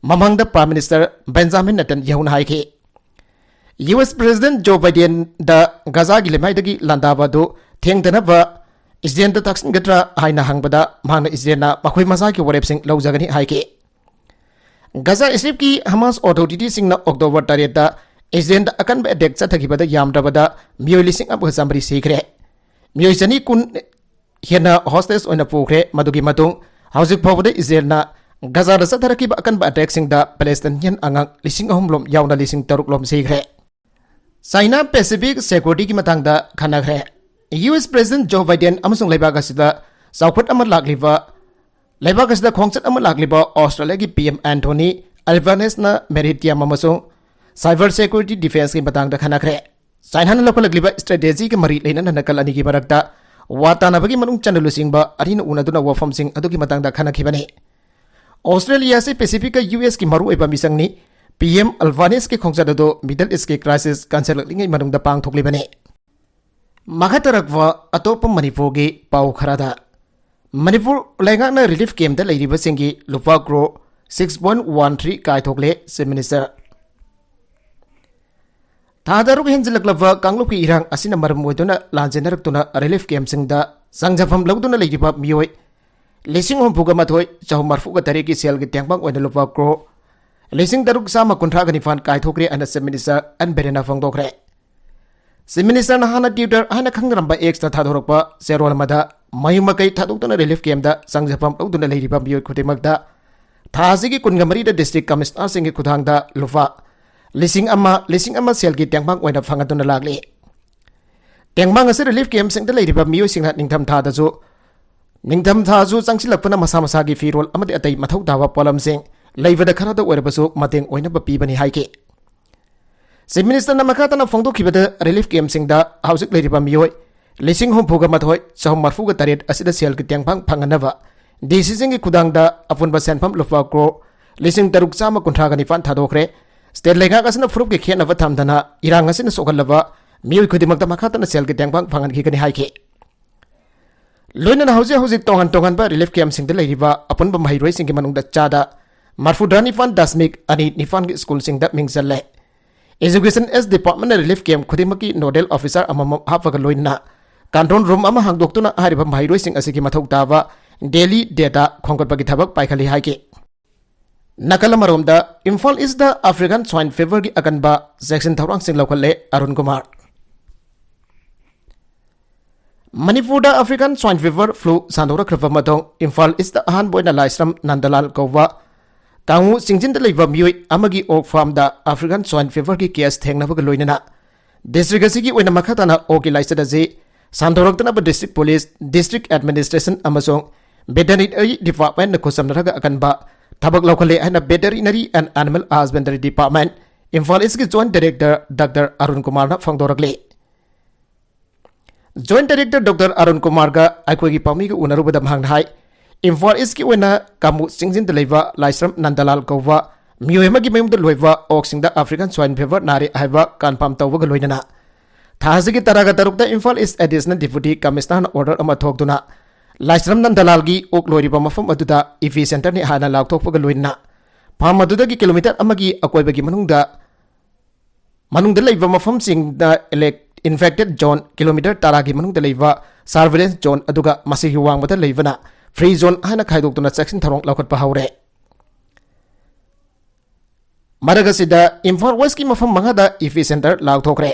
ꯃꯃꯥꯡꯗ Prime Minister Benjamin Netanyahuꯅ ꯍꯥꯏꯈꯤ꯫ US President Joe Bidenꯗ ꯒꯖꯥꯒꯤ ꯂꯩꯃꯥꯏꯗꯒꯤ ꯂꯥꯟꯗꯥꯕ ꯑꯗꯨ ꯊꯦꯡꯊꯅꯕ ꯏꯖꯔꯦꯜꯗ ꯇꯥꯛꯁꯤꯟꯒꯗ꯭ꯔꯥ ꯍꯥꯏꯅ ꯍꯪꯕꯗ, ꯃꯍꯥꯛꯅ ꯏꯖꯔꯦꯜꯅ ꯃꯈꯣꯏ ꯃꯁꯥꯒꯤ ꯋꯥꯔꯦꯞꯁꯤꯡ ꯂꯧꯖꯒꯅꯤ ꯍꯥꯏꯈꯤ꯫ ꯒꯖꯥ ꯁ꯭ꯇ꯭ꯔꯤꯞꯀꯤ ꯍꯃꯥꯁ ꯑꯣꯊꯣꯔꯤꯇꯤꯁꯤꯡꯅ ꯑꯣꯛꯇꯣꯕꯔ ꯇꯔꯦꯠꯇ ꯏꯖꯔꯦꯜꯗ ꯑꯀꯟꯕ ꯑꯦꯇꯦꯛ ꯆꯠꯊꯈꯤꯕꯗ ꯌꯥꯝꯗ꯭ꯔꯕꯗ ꯃꯤꯑꯣꯏ ꯂꯤꯁꯤꯡ ꯑꯃꯒ ꯆꯥꯃꯔꯤ ꯁꯤꯈ꯭ꯔꯦ꯫ ꯃꯤꯑꯣꯏ ꯆꯅꯤ ꯀꯨꯟ ꯍꯦꯟꯅ ꯍꯣꯁꯇꯦꯖ ꯑꯣꯏꯅ ꯄꯨꯈ꯭ꯔꯦ꯫ ꯃꯗꯨꯒꯤ ꯃꯇꯨꯡ ꯍꯧꯖꯤꯛ ꯐꯥꯎꯕꯗ ꯏꯖꯔꯦꯜꯅ ꯒꯖꯥꯗ ꯆꯠꯊꯔꯛꯈꯤꯕ ꯑꯀꯟꯕ ꯑꯦꯇꯦꯛꯁꯤꯡꯗ ꯄꯦꯂꯦꯁꯇꯥꯏꯟꯌꯟ ꯑꯉꯥꯡ ꯂꯤꯁꯤꯡ ꯑꯍꯨꯝ ꯂꯣꯝ ꯌꯥꯎꯅ ꯂꯤꯁꯤꯡ ꯇꯔꯨꯛ ꯂꯣꯝ ꯁꯤꯈ꯭ꯔꯦ꯫ ꯆꯥꯏꯅꯥ ꯄꯦꯁꯤꯐꯤꯛ ꯁꯦꯀ꯭ꯌꯨꯔꯤꯇꯤꯒꯤ ꯃꯇꯥꯡꯗ ꯈꯟꯅꯈ꯭ꯔꯦ꯫ US President Joe Biden ꯑꯃꯁꯨꯡ ꯂꯩꯕꯥꯛ ꯑꯁꯤꯗ ꯆꯥꯎꯈꯠ ꯑꯃ ꯂꯥꯛꯂꯤꯕ, ꯂꯩꯕꯥꯛ ꯑꯁꯤꯗ ꯈꯣꯡꯆꯠ ꯑꯃ ꯂꯥꯛꯂꯤꯕ ꯑꯣꯁꯇ꯭ꯔꯦꯂꯤꯌꯥꯒꯤ PM Anthony Albaneseꯅ maritime ꯑꯃꯁꯨꯡ cyber security defenceꯀꯤ ꯃꯇꯥꯡꯗ ꯈꯟꯅꯈ꯭ꯔꯦ꯫ ꯆꯥꯏꯅꯥꯅ ꯂꯧꯈꯠꯂꯛꯂꯤꯕ strategy ꯒ ꯃꯔꯤ ꯂꯩꯅꯅ ꯅꯥꯀꯜ ꯑꯅꯤꯒꯤ ꯃꯔꯛꯇ ꯋꯥ ꯇꯥꯅꯕꯒꯤ ꯃꯅꯨꯡ ꯆꯟꯅ ꯂꯨꯆꯤꯡꯕ ꯑꯅꯤꯅ ꯎꯅꯗꯨꯅ ꯋꯥꯐꯝꯁꯤꯡ ꯑꯗꯨꯒꯤ ꯃꯇꯥꯡꯗ ꯈꯟꯅꯈꯤꯕꯅꯤ꯫ ꯑꯣꯁꯇ꯭ꯔꯦꯂꯤꯌꯥ ꯑꯁꯤ ꯄꯦꯁꯤꯐꯤꯛꯀ USꯀꯤ ꯃꯔꯨꯑꯣꯏꯕ ꯃꯤꯆꯪꯅꯤ꯫ PM Albaneseꯀꯤ ꯈꯣꯡꯆꯠ ꯑꯗꯨ Middle Eastꯀꯤ crisis ꯀꯟꯁꯤꯜꯂꯛꯂꯤꯉꯩ ꯃꯅꯨꯡꯗ ꯄꯥꯡꯊꯣꯛꯂꯤꯕꯅꯤ꯫ ꯃꯈꯥ ꯇꯥꯔꯛꯄ ꯑꯇꯣꯞꯄ ꯃꯅꯤꯄꯨꯔꯒꯤ ꯄꯥꯎ ꯈꯔꯗ, ꯃꯅꯤꯄꯨꯔ ꯂꯩꯉꯥꯛꯅ relief campꯇ ꯂꯩꯔꯤꯕꯁꯤꯡꯒꯤ ꯂꯨꯄꯥ crore six point one three ꯀꯥꯏꯊꯣꯛꯂꯦ, Chief Minister꯫ ꯊꯥ ꯇꯔꯨꯛ ꯍꯦꯟꯖꯤꯜꯂꯛꯂꯕ ꯀꯥꯡꯂꯨꯞꯀꯤ ꯏꯔꯥꯡ ꯑꯁꯤꯅ ꯃꯔꯝ ꯑꯣꯏꯗꯨꯅ ꯂꯥꯟꯖꯦꯟꯅꯔꯛꯇꯨꯅ relief campꯁꯤꯡꯗ ꯆꯪꯖꯐꯝ ꯂꯧꯗꯨꯅ ꯂꯩꯔꯤꯕ ꯃꯤꯑꯣꯏ ꯂꯤꯁꯤꯡ ꯍꯨꯝꯐꯨꯒ ꯃꯥꯊꯣꯏ ꯆꯍꯨꯝ ꯃꯔꯤꯐꯨꯒ ꯇꯔꯦꯠꯀꯤ ꯁꯦꯜꯒꯤ ꯇꯦꯡꯕꯥꯡ ꯑꯣꯏꯅ ꯂꯨꯄꯥ crore ꯂꯤꯁꯤꯡ ꯇꯔꯨꯛ ꯆꯥꯝꯃ ꯀꯨꯟꯊ꯭ꯔꯥꯒ ꯅꯤꯄꯥꯟ ꯀꯥꯏꯊꯣꯛꯈ꯭ꯔꯦ ꯍꯥꯏꯅ Chief Minister ꯑꯦꯟ ꯕꯤꯔꯦꯟꯅ ꯐꯣꯡꯗꯣꯛꯈ꯭ꯔꯦ꯫ Chief Ministerꯅ ꯍꯥꯟꯅ Twitter ꯍꯥꯏꯅ ꯈꯪꯅꯔꯝꯕ Xꯇ ꯊꯥꯗꯣꯔꯛꯄ ꯆꯦꯔꯣꯜ ꯑꯃꯗ ꯃꯌꯨꯝ ꯃꯀꯩ ꯊꯥꯗꯣꯛꯇꯨꯅ relief campꯇ ꯆꯪꯖꯐꯝ ꯂꯧꯗꯨꯅ ꯂꯩꯔꯤꯕ ꯃꯤꯑꯣꯏ ꯈꯨꯗꯤꯡꯃꯛꯇ ꯊꯥ ꯑꯁꯤꯒꯤ ꯀꯨꯟꯒ ꯃꯔꯤꯗ district commissionerꯁꯤꯡꯒꯤ ꯈꯨꯠꯊꯥꯡꯗ ꯂꯨꯄꯥ ꯂꯤꯁꯤꯡ ꯑꯃ, ꯂꯤꯁꯤꯡ ꯑꯃ ꯁꯦꯜꯒꯤ ꯇꯦꯡꯕꯥꯡ ꯑꯣꯏꯅ ꯐꯪꯍꯟꯗꯨꯅ ꯂꯥꯛꯂꯤ꯫ ꯇꯦꯡꯕꯥꯡ ꯑꯁꯤ relief campꯁꯤꯡꯗ ꯂꯩꯔꯤꯕ ꯃꯤꯑꯣꯏꯁꯤꯡꯅ ꯅꯤꯡꯊꯝꯊꯥꯗꯁꯨ, ꯅꯤꯡꯊꯝꯊꯥꯁꯨ ꯆꯪꯁꯤꯜꯂꯛꯄꯅ ꯃꯁꯥ ꯃꯁꯥꯒꯤ ꯐꯤꯔꯣꯜ ꯑꯃꯗꯤ ꯑꯇꯩ ꯃꯊꯧ ꯇꯥꯕ ꯄꯣꯠꯂꯝꯁꯤꯡ ꯂꯩꯕꯗ ꯈꯔꯗ ꯑꯣꯏꯔꯕꯁꯨ ꯃꯇꯦꯡ ꯑꯣꯏꯅꯕ ꯄꯤꯕꯅꯤ ꯍꯥꯏꯈꯤ꯫ Chief Ministerꯅ ꯃꯈꯥ ꯇꯥꯅ ꯐꯣꯡꯗꯣꯛꯈꯤꯕꯗ, relief campꯁꯤꯡꯗ ꯍꯧꯖꯤꯛ ꯂꯩꯔꯤꯕ ꯃꯤꯑꯣꯏ ꯂꯤꯁꯤꯡ ꯍꯨꯝꯐꯨꯒ ꯃꯥꯊꯣꯏ, ꯆꯍꯨꯝ ꯃꯔꯤꯐꯨꯒ ꯇꯔꯦꯠ ꯑꯁꯤꯗ ꯁꯦꯜꯒꯤ ꯇꯦꯡꯕꯥꯡ ꯐꯪꯍꯟꯅꯕ DCꯁꯤꯡꯒꯤ ꯈꯨꯗꯥꯡꯗ ꯑꯄꯨꯟꯕ ꯁꯦꯟꯐꯝ ꯂꯨꯄꯥ ꯀ꯭ꯔꯣꯔ ꯂꯤꯁꯤꯡ ꯇꯔꯨꯛ ꯆꯥꯝꯃ ꯀꯨꯟꯊ꯭ꯔꯥꯒ ꯅꯤꯄꯥꯟ ꯊꯥꯗꯣꯛꯈ꯭ꯔꯦ꯫ State ꯂꯩꯉꯥꯛ ꯑꯁꯤꯅ ꯐꯨꯔꯨꯞꯀꯤ ꯈꯦꯠꯅꯕ ꯊꯝꯗꯅ ꯏꯔꯥꯡ ꯑꯁꯤꯅ ꯁꯣꯛꯍꯜꯂꯕ ꯃꯤꯑꯣꯏ ꯈꯨꯗꯤꯡꯃꯛꯇ ꯃꯈꯥ ꯇꯥꯅ ꯁꯦꯜꯒꯤ ꯇꯦꯡꯕꯥꯡ ꯐꯪꯍꯟꯈꯤꯒꯅꯤ ꯍꯥꯏꯈꯤ꯫ ꯂꯣꯏꯅꯅ ꯍꯧꯖꯤꯛ ꯍꯧꯖꯤꯛ ꯇꯣꯉꯥꯟ ꯇꯣꯉꯥꯟꯕ relief campꯁꯤꯡꯗ ꯂꯩꯔꯤꯕ ꯑꯄꯨꯟꯕ ꯃꯍꯩꯔꯣꯏꯁꯤꯡꯒꯤ ꯃꯅꯨꯡꯗ ꯆꯥꯗ ꯃꯔꯐꯨꯇꯔꯥ ꯅꯤꯄꯥꯟ ꯗꯁꯃꯤꯛ ꯑꯅꯤ ꯅꯤꯄꯥꯟꯒꯤ ꯁ꯭ꯀꯨꯜꯁꯤꯡꯗ ꯃꯤꯡ ꯆꯜꯂꯦ꯫ Education S Departmentꯅ relief camp ꯈꯨꯗꯤꯡꯃꯛꯀꯤ nodal officer ꯑꯃꯃꯝ ꯍꯥꯞꯄꯒ ꯂꯣꯏꯅꯅ control room ꯑꯃ ꯍꯥꯡꯗꯣꯛꯇꯨꯅ ꯍꯥꯏꯔꯤꯕ ꯃꯍꯩꯔꯣꯏꯁꯤꯡ ꯑꯁꯤꯒꯤ ꯃꯊꯧ ꯇꯥꯕ daily data ꯈꯣꯝꯒꯠꯄꯒꯤ ꯊꯕꯛ ꯄꯥꯏꯈꯠꯂꯤ ꯍꯥꯏꯈꯤ꯫ ꯅꯥꯀꯜ ꯑꯃꯔꯣꯝꯗ, ꯏꯝꯐꯥꯜ ꯏꯁꯇ African Swine Feverꯒꯤ ꯑꯀꯟꯕ ꯆꯦꯛꯁꯤꯟ ꯊꯧꯔꯥꯡꯁꯤꯡ ꯂꯧꯈꯠꯂꯦ꯫ ꯑꯔꯨꯟ ꯀꯨꯃꯥꯔ꯫ ꯃꯅꯤꯄꯨꯔꯗ African Swine Fever flu ꯁꯟꯗꯣꯔꯛꯈ꯭ꯔꯕ ꯃꯇꯨꯡ, ꯏꯝꯐꯥꯜ ꯏꯁꯇ ꯑꯍꯥꯟꯕ ꯑꯣꯏꯅ ꯂꯥꯏꯁ꯭ꯔꯝ ꯅꯟꯗꯂꯥꯜ ꯀꯧꯕ ꯀꯥꯡꯉꯨ ꯆꯤꯡꯖꯤꯟꯗ ꯂꯩꯕ ꯃꯤꯑꯣꯏ ꯑꯃꯒꯤ ꯑꯣꯛ ꯐꯥꯔꯝꯗ African Swine Feverꯒꯤ case ꯊꯦꯡꯅꯕꯒ ꯂꯣꯏꯅꯅ district ꯑꯁꯤꯒꯤ ꯑꯣꯏꯅ ꯃꯈꯥ ꯇꯥꯅ ꯑꯣꯛꯀꯤ ꯂꯥꯏꯆꯠ ꯑꯁꯤ ꯁꯟꯗꯣꯔꯛꯇꯅꯕ district police, district administration ꯑꯃꯁꯨꯡ veterinary departmentꯅ ꯈꯨꯠꯁꯝꯅꯔꯒ ꯑꯀꯟꯕ ꯊꯕꯛ ꯂꯧꯈꯠꯂꯦ ꯍꯥꯏꯅ Veterinary and Animal Husbandry Department, Imphal ꯏꯁꯀꯤ Joint Director Doctor ꯑꯔꯨꯟ ꯀꯨꯃꯥꯔꯅ ꯐꯣꯡꯗꯣꯔꯛꯂꯤ꯫ Joint Director Doctor ꯑꯔꯨꯟ ꯀꯨꯃꯥꯔꯒ ꯑꯩꯈꯣꯏꯒꯤ ꯄꯥꯎꯃꯤꯒ ꯎꯅꯔꯨꯕꯗ ꯃꯍꯥꯛꯅ ꯍꯥꯏ, ꯏꯝꯐꯥꯜ ꯏꯁꯀꯤ ꯑꯣꯏꯅ ꯀꯥꯡꯉꯨ ꯆꯤꯡꯖꯤꯟꯗ ꯂꯩꯕ ꯂꯥꯏꯁ꯭ꯔꯝ ꯅꯟꯗꯂꯥꯜ ꯀꯧꯕ ꯃꯤꯑꯣꯏ ꯑꯃꯒꯤ ꯃꯌꯨꯝꯗ ꯂꯣꯏꯕ ꯑꯣꯛꯁꯤꯡꯗ African Swine Fever ꯅꯥꯔꯦ ꯍꯥꯏꯕ confirm ꯇꯧꯕꯒ ꯂꯣꯏꯅꯅ, ꯊꯥ ꯑꯁꯤꯒꯤ ꯇꯔꯥꯒ ꯇꯔꯨꯛꯇ ꯏꯝꯐꯥꯜ ꯏꯁ Additional Deputy Commissionerꯅ order ꯑꯃ ꯊꯣꯛꯇꯨꯅ ꯂꯥꯏꯁ꯭ꯔꯝ ꯅꯟꯗꯂꯥꯜꯒꯤ ꯑꯣꯛ ꯂꯣꯏꯔꯤꯕ ꯃꯐꯝ ꯑꯗꯨꯗ epicenterꯅꯤ ꯍꯥꯏꯅ ꯂꯥꯎꯊꯣꯛꯄꯒ ꯂꯣꯏꯅꯅ, farm ꯑꯗꯨꯗꯒꯤ kilometre ꯑꯃꯒꯤ ꯑꯀꯣꯏꯕꯒꯤ ꯃꯅꯨꯡꯗ ꯃꯅꯨꯡꯗ ꯂꯩꯕ ꯃꯐꯝꯁꯤꯡꯗ elect-, infected zone, kilometre ꯇꯔꯥꯒꯤ ꯃꯅꯨꯡꯗ ꯂꯩꯕ surveillance zone, ꯑꯗꯨꯒ ꯃꯁꯤꯒꯤ ꯋꯥꯡꯃꯗ ꯂꯩꯕꯅ free zone ꯍꯥꯏꯅ ꯈꯥꯏꯗꯣꯛꯇꯨꯅ ꯆꯦꯛꯁꯤꯟ ꯊꯧꯔꯥꯡ ꯂꯧꯈꯠꯄ ꯍꯧꯔꯦ꯫ ꯃꯔꯛ ꯑꯁꯤꯗ, ꯏꯝꯐꯥꯜ ꯋꯦꯁꯀꯤ ꯃꯐꯝ ꯃꯉꯥꯗ epicentre ꯂꯥꯎꯊꯣꯛꯈ꯭ꯔꯦ꯫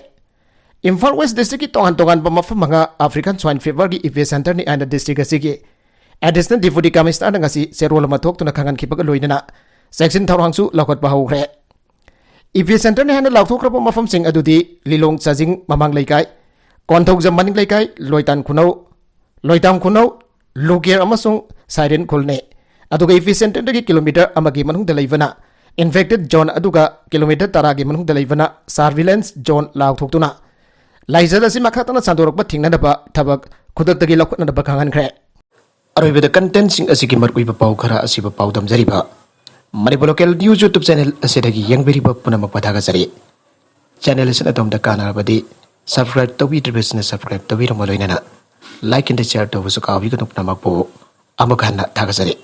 ꯏꯝꯐꯥꯜ ꯋꯦꯁ districtꯀꯤ ꯇꯣꯉꯥꯟ ꯇꯣꯉꯥꯟꯕ ꯃꯐꯝ ꯃꯉꯥ African Swine Feverꯒꯤ epicenterꯅꯤ ꯍꯥꯏꯅ district ꯑꯁꯤꯒꯤ Additional Deputy Commissionerꯅ ꯉꯁꯤ ꯆꯦꯔꯣꯜ ꯑꯃ ꯊꯣꯛꯇꯨꯅ ꯈꯪꯍꯟꯈꯤꯕꯒ ꯂꯣꯏꯅꯅ ꯆꯦꯛꯁꯤꯟ ꯊꯧꯔꯥꯡꯁꯨ ꯂꯧꯈꯠꯄ ꯍꯧꯈ꯭ꯔꯦ꯫ Epicenterꯅꯤ ꯍꯥꯏꯅ ꯂꯥꯎꯊꯣꯛꯈ꯭ꯔꯕ ꯃꯐꯝꯁꯤꯡ ꯑꯗꯨꯗꯤ ꯂꯤꯂꯣꯡ ꯆꯥꯖꯤꯡ ꯃꯃꯥꯡ ꯂꯩꯀꯥꯏ, ꯀꯣꯟꯊꯧꯖꯝ ꯃꯅꯤꯡ ꯂꯩꯀꯥꯏ, ꯂꯣꯏꯇꯥꯟ ꯈꯨꯅꯧ, ꯂꯣꯏꯇꯥꯝ ꯈꯨꯅꯧ, ꯂꯨꯀꯦꯔ ꯑꯃꯁꯨꯡ ꯁꯥꯏꯔꯦꯟ ꯈꯨꯜꯅꯤ꯫ ꯑꯗꯨꯒ ꯏꯄꯤ ꯁꯦꯟꯇꯔꯗꯒꯤ ꯀꯤꯂꯣꯃꯤꯇꯔ ꯑꯃꯒꯤ ꯃꯅꯨꯡꯗ ꯂꯩꯕꯅ infected zone, ꯑꯗꯨꯒ ꯀꯤꯂꯣꯃꯤꯇꯔ ꯇꯔꯥꯒꯤ ꯃꯅꯨꯡꯗ ꯂꯩꯕꯅ surveillance zone ꯂꯥꯎꯊꯣꯛꯇꯨꯅ ꯂꯥꯏꯆꯠ ꯑꯁꯤ ꯃꯈꯥ ꯇꯥꯅ ꯁꯟꯗꯣꯔꯛꯄ ꯊꯤꯡꯅꯅꯕ ꯊꯕꯛ ꯈꯨꯗꯛꯇꯒꯤ ꯂꯧꯈꯠꯅꯅꯕ ꯈꯪꯍꯟꯈ꯭ꯔꯦ꯫ ꯑꯔꯣꯏꯕꯗ contentꯁꯤꯡ ꯑꯁꯤꯒꯤ ꯃꯔꯨꯑꯣꯏꯕ ꯄꯥꯎ ꯈꯔ ꯑꯁꯤꯕꯨ ꯄꯥꯎꯗꯝꯖꯔꯤꯕ Manipur Local News YouTube channel ꯑꯁꯤꯗꯒꯤ ꯌꯦꯡꯕꯤꯔꯤꯕ ꯄꯨꯝꯅꯃꯛꯄꯨ ꯊꯥꯒꯠꯆꯔꯤ꯫ Channel ꯑꯁꯤꯅ ꯑꯗꯣꯝꯗ ꯀꯥꯟꯅꯔꯕꯗꯤ subscribe ꯇꯧꯕꯤꯗ꯭ꯔꯤꯕꯁꯤꯡꯅ subscribe ꯇꯧꯕꯤꯔꯝꯕ ꯂꯣꯏꯅꯅ like and share ꯇꯧꯕꯁꯨ ꯀꯥꯎꯕꯤꯒꯅꯨ꯫ ꯄꯨꯝꯅꯃꯛꯄꯨ ꯑꯃꯨꯛ ꯍꯟꯅ ꯊꯥꯒꯠꯆꯔꯤ꯫